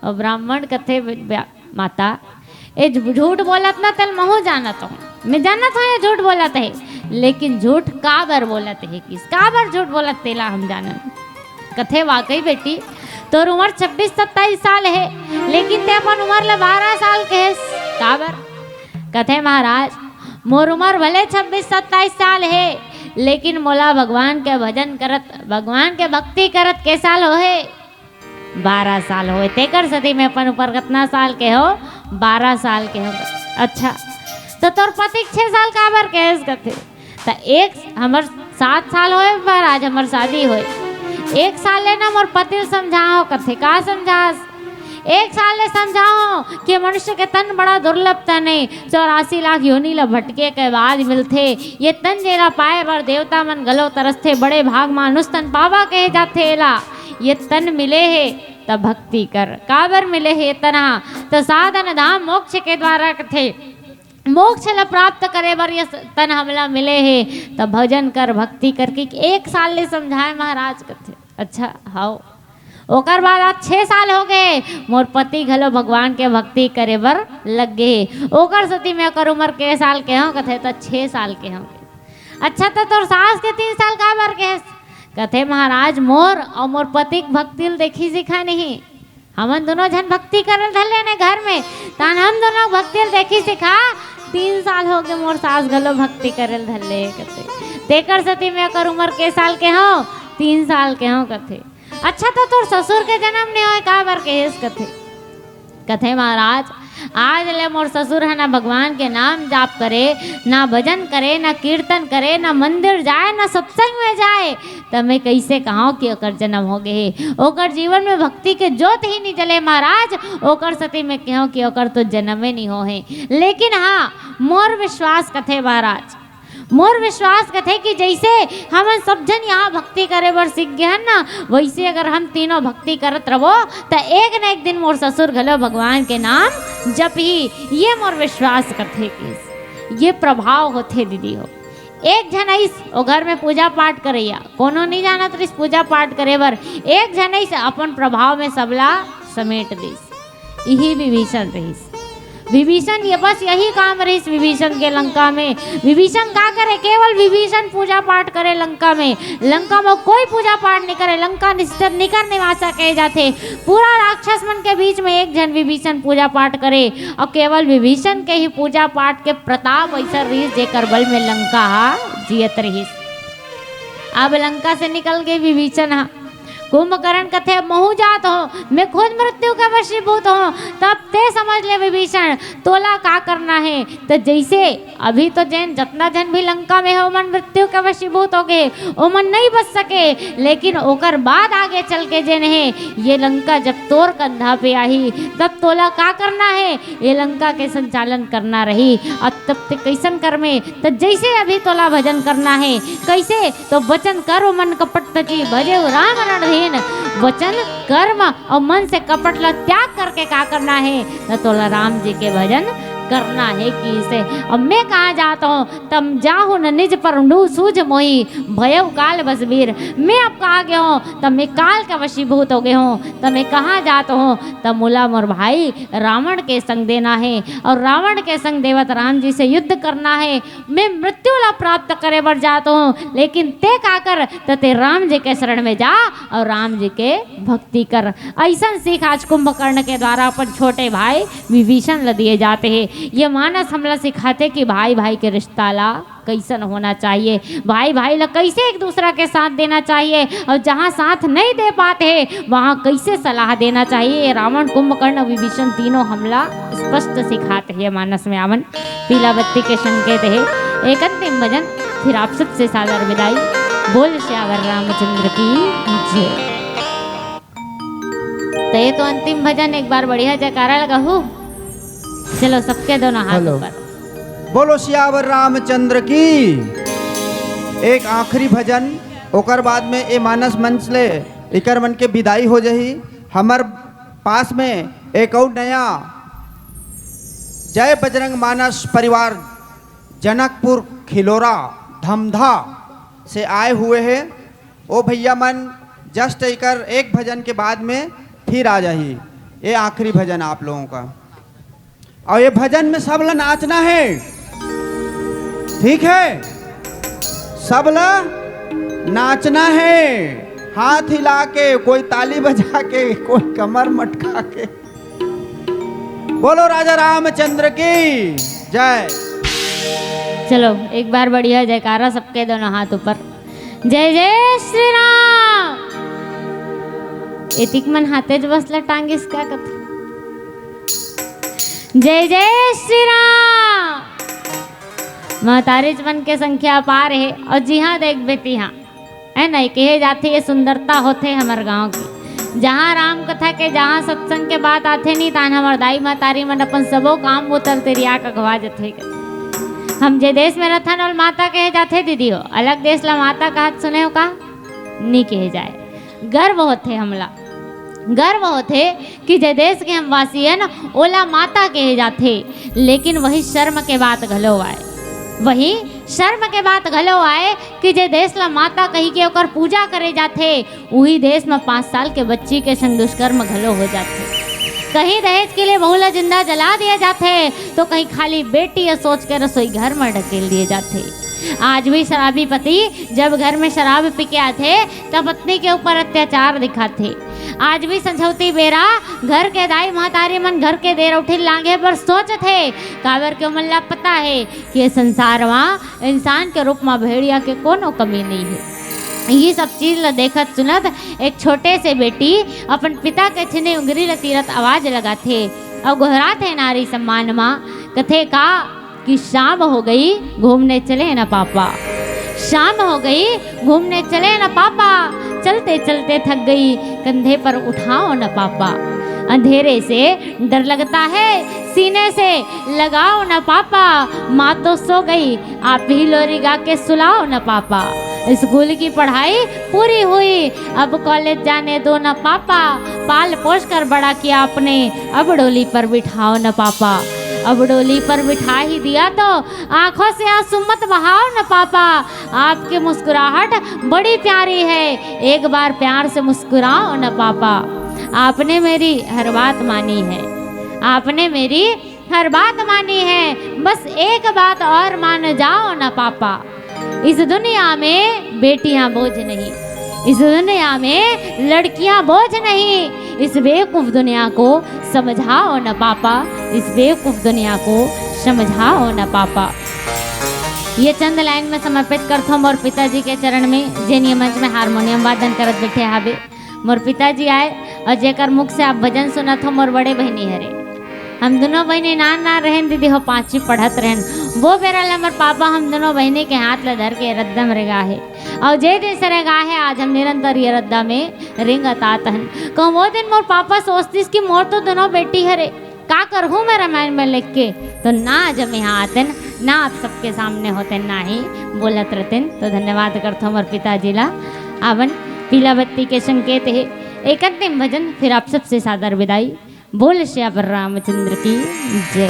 अउ ब्राह्मण कथे, "ब्या-, माता, ए झू-, झूठ बोलत ना, तेल महूँ जानत हूँ, मैं जानत हूँ ये झूठ बोलत हे, लेकिन झूठ काबर बोलत हे, किहिस काबर झूठ बोलत, तेला हम जानन।" कथे, "वाकई बेटी, तोर उमर छब्बीस सत्ताईस साल हे, लेकिन ते अपन उमर ल बारह साल कहेस, काबर?" कथे, महाराज, मोर उमर भले छब्बीस सत्ताईस साल हे, लेकिन मोला भगवान के भजन करत, भगवान के भक्ति करत के साल होहे? बारह साल होए, तेकर सेती मैं अपन ऊपर कतना साल के हो? बारह साल के हो। अच्छा, त तोर पति के छह साल काबर कहेस, कथे। त एक, हमर सात साल होए महाराज, हमर शादी होए, एक साल ले ना मोर पति ल समझाओ, कथे। का समझास? एक साल ले समझाओ कि मनुष्य के तन बड़ा दुर्लभ तन हे, चौरासी लाख योनि ल भटके के बाद मिलथे। ये तन जेला पाए बर देवता मन घलो तरसथे, बड़े भाग मानुष तन पावा कहे जाथे एला। ये तन मिले हे त भक्ति कर। काबर मिले हे ये तन हा? त साधन धाम मोक्ष के द्वारा कथे। मोक्ष ल प्राप्त करे बर ये तन हमला मिले हे, त भजन कर, भक्ति कर, कि एक साल ले समझाए महाराज, कथे। अच्छा, हव। ओकर बाद आज छह साल हो गए, मोर पति घलो भगवान के भक्ति करे बर लग गे हे। ओकर सेती मैं ओकर उमर के साल के हव, कथे, त छह साल के हव। अच्छा, त तोर सास के तीन साल काबर कहेस? कथे, महाराज, मोर अउ मोर पति के भक्ति ल देखिस हे नहीं, हमन दोनों झन भक्ति करे ल धर लेन घर में, तहान हम दोनों भक्ति ल देखिस हे। तीन साल हो गए, मोर सास घलो भक्ति करे ल धर ले, कथे। तेकर सेती मैं ओकर उमर के साल के हव? तीन साल के हव, कथे। अच्छा, त तोर ससुर के जनम नहीं होए, काबर कहेस, कथे। कथे, महाराज, आज ले मोर ससुर ह ना भगवान के नाम जाप करे, ना भजन करे, ना कीर्तन करे, ना मंदिर जाए, ना सत्संग में जाए, त मैं कइसे कहंव कि ओकर जनम हो गे हे? ओकर जीवन में भक्ति के जोत ही नहीं जले महाराज, ओकर सेती मैं कहंव कि ओकर तो जनमे नहीं होहे। लेकिन हाँ, मोर विश्वास, कथे महाराज, मोर विश्वास कथे कि जइसे हमन सब झन यहाँ भक्ति करे बर सीख गे हन ना, वइसे अगर हम तीनों भक्ति करत रबो, त एक न एक दिन मोर ससुर घलो भगवान के नाम जपही। ये मोर विश्वास कथे कि ये प्रभाव होथे दीदी हो। एक झन आइस, ओ घर में पूजा पाठ करइया, कोनो नइ जानत रहिस पूजा पाठ करे बर। एक झन आइस, अपन प्रभाव में सबला समेट दिस। इही विभीषण रहिस। विभीषण ये बस यही काम रहिस विभीषण के लंका में। विभीषण का करे? केवल विभीषण पूजा पाठ करे लंका में। लंका में कोई पूजा पाठ नइ करे। लंका निश्चर निकर निवासा कहे जाथे। पूरा राक्षस मन के बीच में एक झन विभीषण पूजा पाठ करे, अउ केवल विभीषण के ही पूजा पाठ के प्रताप अइसन रहिस, जेकर बल में लंका हा जियत रहिस। अब लंका से निकल गे विभीषण हा। कुंभकर्ण कथे, "महूं जात हों, मैं खुद मृत्यु के वशीभूत हों।" तब ते समझ ले विभीषण, तोला का करना हे। त जइसे अभी तो जेन जतना झन भी लंका में हे, ओमन मृत्यु के वशीभूत हो गे, ओमन नइ बच सके, लेकिन ओकर बाद आगे चल के जेन हे, ये लंका जब तोर कंधा पे आही, तब तोला का करना हे? ये लंका के संचालन करना रही। अउ तब ते कइसन करमे? त जइसे अभी तोला भजन करना हे, कइसे? तो वचन कर्म मन कपट तजी, भजेउ राम रणधीन। वचन, कर्म अउ मन से कपट ला त्याग करके का करना हे? त तोला राम जी के भजन करना हे। कइसे? अब मैं कहाँ जात हों, तम जाहु न निज पर नू सूझ मोहि, भयउ काल बस वीर। मैं अब कहाँ गे हों, त मैं काल के वशीभूत हो गे हों, त मैं कहाँ जात हों, त मोला मोर भाई रावण के संग देना हे, अउ रावण के संग देवत राम जी से युद्ध करना हे। मैं मृत्यु ला प्राप्त करे बर जात हों, लेकिन ते का कर, त ते राम जी के शरण में जा अउ राम जी के भक्ति कर। अइसन सीख आज कुंभकर्ण के द्वारा अपन छोटे भाई विभीषण ला दिए जात हे। ये मानस हमला सिखाथे कि भाई भाई के रिश्ता ला कइसन होना चाहिए, भाई भाई ला कइसे एक दूसरा के साथ देना चाहिए, अउ जहाँ साथ नइ दे पात हे, वहाँ कइसे सलाह देना चाहिए। ये रावण, कुंभकर्ण अउ विभीषण तीनों हमला स्पष्ट सिखात हे। मानस में आवन पीला बत्ती के संकेत हे। एक अंतिम भजन, फिर आप सबसे सादर विदाई। बोल सियावर रामचंद्र की जय। त ये तो अंतिम भजन, एक बार बढ़िया जयकारा लगाहू। चलो, सबके दोनों हाथ हेलो। ऊपर। बोलो सियावर रामचंद्र की। एक आखिरी भजन, ओकर बाद में ए मानस मंच ले इकर मन के विदाई हो जाही। हमर पास में एक अउ नया जय बजरंग मानस परिवार जनकपुर खिलोरा धमधा से आए हुए हैं। ओ भैया मन just इकर एक भजन के बाद में फिर आ जाही। ये आखिरी भजन आप लोगों का। अउ ये भजन में सब ला नाचना हे, ठीक हे? सब ला नाचना हे, हाथ हिला के, कोई ताली बजा के, कोई कमर मटका के। बोलो राजा रामचंद्र की जय। चलो, एक बार बढ़िया जयकारा, सबके दोनों हाथ ऊपर। जय जय श्री राम। एतिक मन हाथे ज बस ला टांगिस का कथे। जय जय श्री राम। महतारीच मन के संख्या अपार हे। अउ जिहाँ देखबे तिहाँ, हे नहीं, कहे जाथे, ये सुंदरता होथे हमर गांव के। जहाँ राम कथा के, जहाँ सत्संग के बात आथे नी, तान हमर दाई महतारी मन अपन सबो काम बूता ल तेरिया के अघवा जथे। हम जे देश में रथन, ओला माता कहे जाथे दीदी हो, अलग देश ला माता कहत सुने हो का? नी कहे जाए। गर्व होथे हमला, गर्व होथे कि जे देश के हम वासी हन, ओला माता कहे जाथे। लेकिन वही शर्म के बात घलो आय, वही शर्म के बात घलो आय कि जे देश ला माता कहि के ओकर पूजा करे जाथे, उही देश म पाँच साल के बच्ची के संग दुष्कर्म घलो हो जाथे। कहीं दहेज के लिए बहू ला जिंदा जला दिया जाथे, तो कहीं खाली बेटी या सोच के रसोई घर म ढकेल दिए जाथे। आज भी शराबी पति जब घर में शराब पी के आथे, तब पत्नी के ऊपर अत्याचार दिखाथे। आज भी संझौती बेरा घर के दाई महतारी मन घर के देर उठिल लांघे बर सोचथे, काबर के ओमन ला पता हे कि ये संसार म इंसान के रूप म भेड़िया के कोनो कमी नइ हे। ये सब चीज ला देखत सुनत एक छोटे से बेटी अपन पिता के छीने उंगरी ला तीरत आवाज लगाथे अउ गोहराथे नारी सम्मान म, कथे का कि शाम हो गई, घूमने चले ना पापा। शाम हो गई, घूमने चले ना पापा। चलते चलते थक गई, कंधे पर उठाओ ना पापा। अंधेरे से डर लगता है, सीने से लगाओ न पापा। माँ तो सो गई, आप ही लोरी गा के सुलाओ न पापा। स्कूल की पढ़ाई पूरी हुई, अब कॉलेज जाने दो न पापा। पाल पोस कर बड़ा किया आपने, अब डोली पर बिठाओ न पापा। अब डोली पर बिठा ही दिया तो आंखों से आंसू मत बहाओ न पापा। आपकी मुस्कुराहट बड़ी प्यारी है, एक बार प्यार से मुस्कुराओ न पापा। आपने मेरी हर बात मानी है, आपने मेरी हर बात मानी है, बस एक बात और मान जाओ न पापा। इस दुनिया में बेटियां बोझ नहीं, इस दुनिया में लड़कियां बोझ नहीं। इस बेवकूफ दुनिया को समझाओ न पापा, इस बेवकूफ दुनिया को समझाओ न पापा। ये चंद लाइन में समर्पित करथों मोर पिताजी के चरण में, जेन ये मंच में हारमोनियम वादन करत बैठे हावे। मोर पिताजी आए और जेकर मुख से आप भजन सुनत हो, मोर बड़े बहिनी हरे। हम दोनों बहिनी नान नान रहेन दीदी हो, पांचवी पढ़त रहेन। वो बेरा ले मोर पापा हम दोनों बहिनी के हाथ ला धर के रद्दा म रेंगा हे। और जे दिन से रेंगा हे, आज हम निरंतर ये रद्दा में रेंगत आत हन। कहूँ वो दिन मोर पापा सोचतिस कि मोर तो दोनों बेटी हरे, का करहूँ मैं रामायण में लिख के? तो ना आज हम यहाँ आतेन, ना आप सबके सामने होतेन, ना ही बोलत रहतेन। तो धन्यवाद करथों मोर पिताजी ला। आवन, पीला बत्ती के संकेत हे। एक अंतिम भजन, फिर आप सबसे सादर विदाई। बोल सियावर रामचंद्र की जय।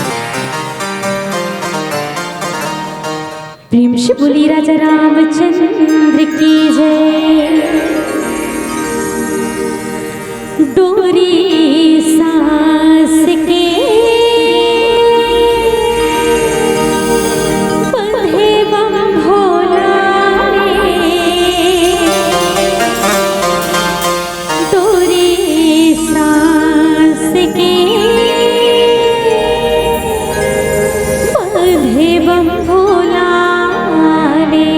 प्रेम से बोली राजा रामचंद्र की जय। डोरी सांस के बंधे बम भोला रे, डोरी सांस के बंधे बम भोला रे।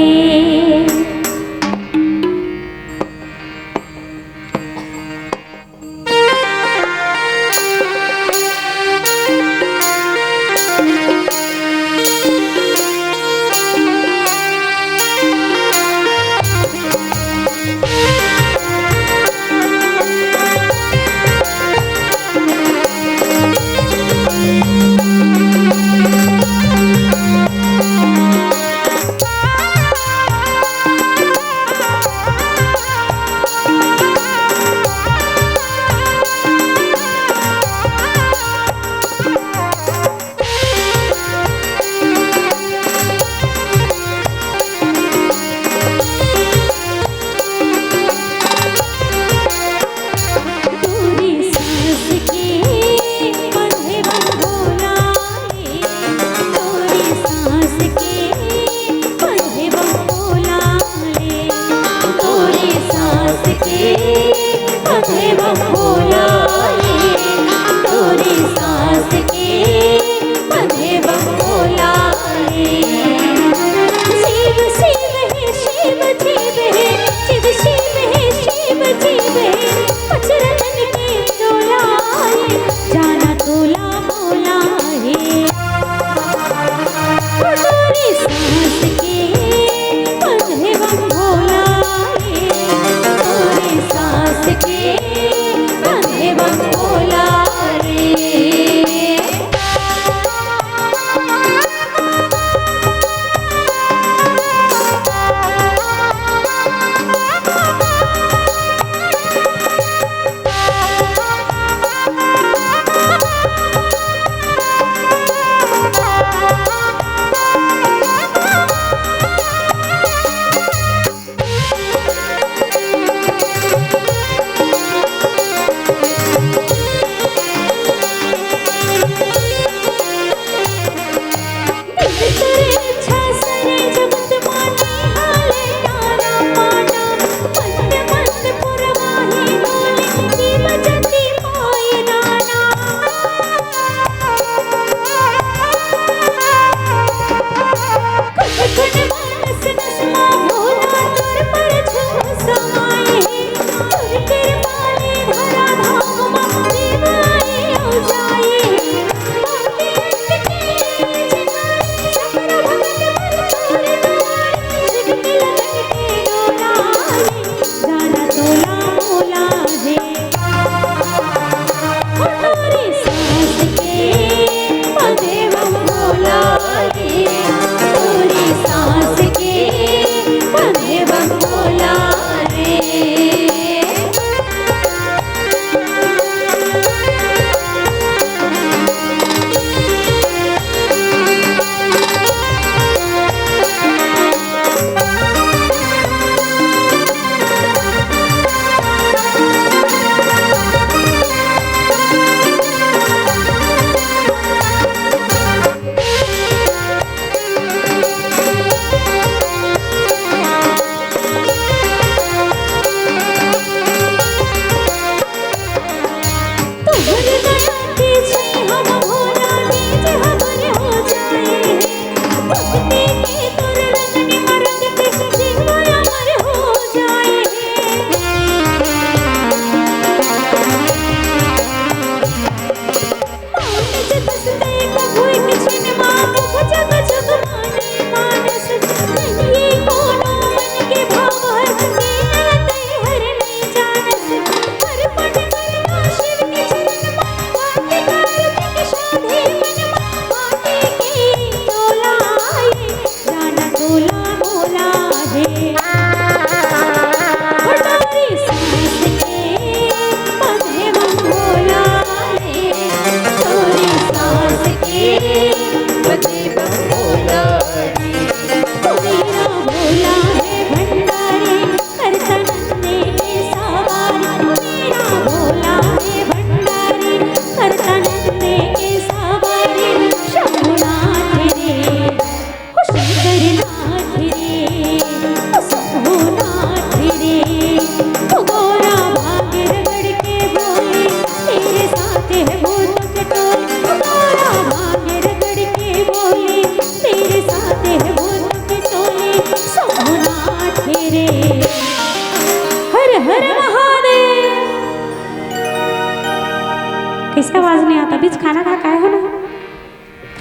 कइसे आवाज नइ आत? अभीच खाना खा के आए हो ना?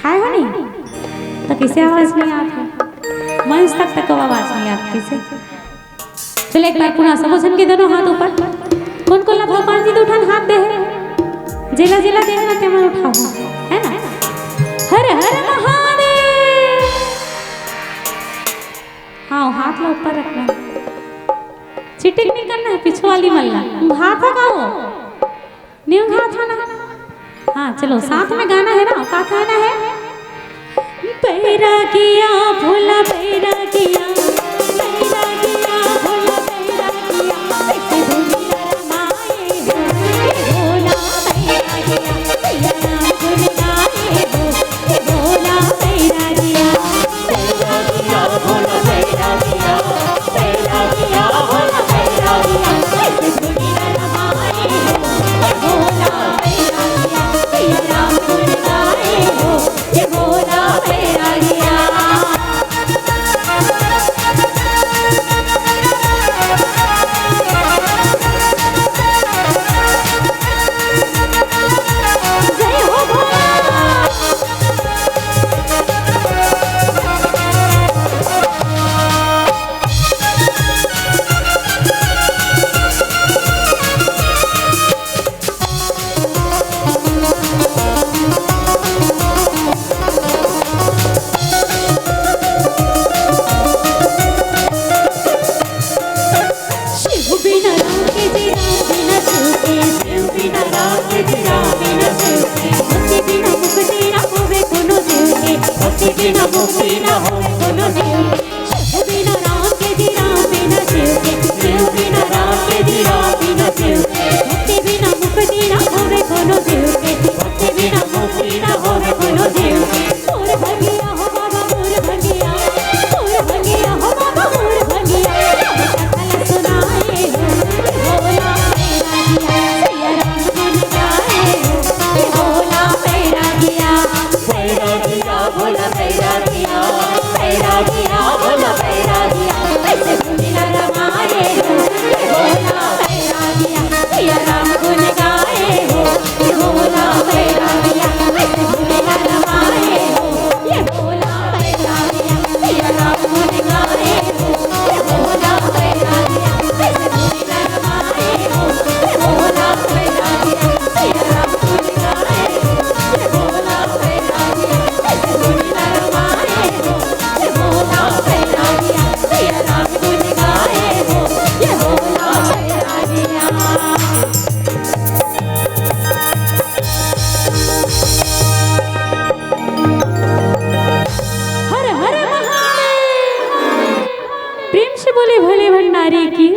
खाए हो नहीं? त कइसे आवाज नइ आत हे? मंच तक तको आवाज नइ आत कइसे? चलो एक बार पुनः सबो झन के दोनों हाथ ऊपर। कोन कोन ला भगवान जी दू ठन हाथ दे हे? जेला जेला दे हे ना तेमन उठाओ, है ना? हर हर महादेव। हाँ, हाथ ला ऊपर रखना हे। चिटिक नइ करना हे, पीछू वाली मन ला। हाथ हटाओ। न्यू हाथ हटाओ। हाँ, चलो, साथ में गाना है ना, का गाना है? बैरागिया भोला बैरागिया, बैरागिया भोला बैरागिया, कैसे भूली रमाए हो, ए भोला बैरागिया, भैया राम गुन गाए हो, ए भोला बैरागिया। शिव बिना राम के जी, राम बिना शिव के, शिव बिना राम के जी, राम बिना शिव के। भक्ति बिना मुक्ति ना होवे कोनो जीव के, भक्ति बिना मुक्ति ना होवे कोनो जीव के। शिव बिना राम के जी, राम बिना शिव के, शिव बिना राम के जी, राम बिना शिव के। भक्ति बिना मुक्ति ना होवे कोनो जीव के, भक्ति बिना मुक्ति ना होवे कोनो जीव के। मोर भंगिया हो बाबा, मोर भंगिया, मोर भंगिया हो बाबा, मोर भंगिया। सुनाए हो, भोला बैरागिया, सिया राम गुन गाए हो, भोला बैरागिया। बैरागिया, भोला बैरागिया, बैरागिया, भोला बैरागिया। कैसे भूली रमाए हो, भोला बैरागिया, सिया राम गुन गाए हो, भोला बैरागिया। कैसे भूली रमाए हो, ये भोला बैरागिया, सिया राम गुन गाए हो, ये भोला बैरागिया। कैसे भूली रमाए हो, ये भोला बैरागिया। हर हर महादेव। प्रेम से बोले भोले भंडारी की।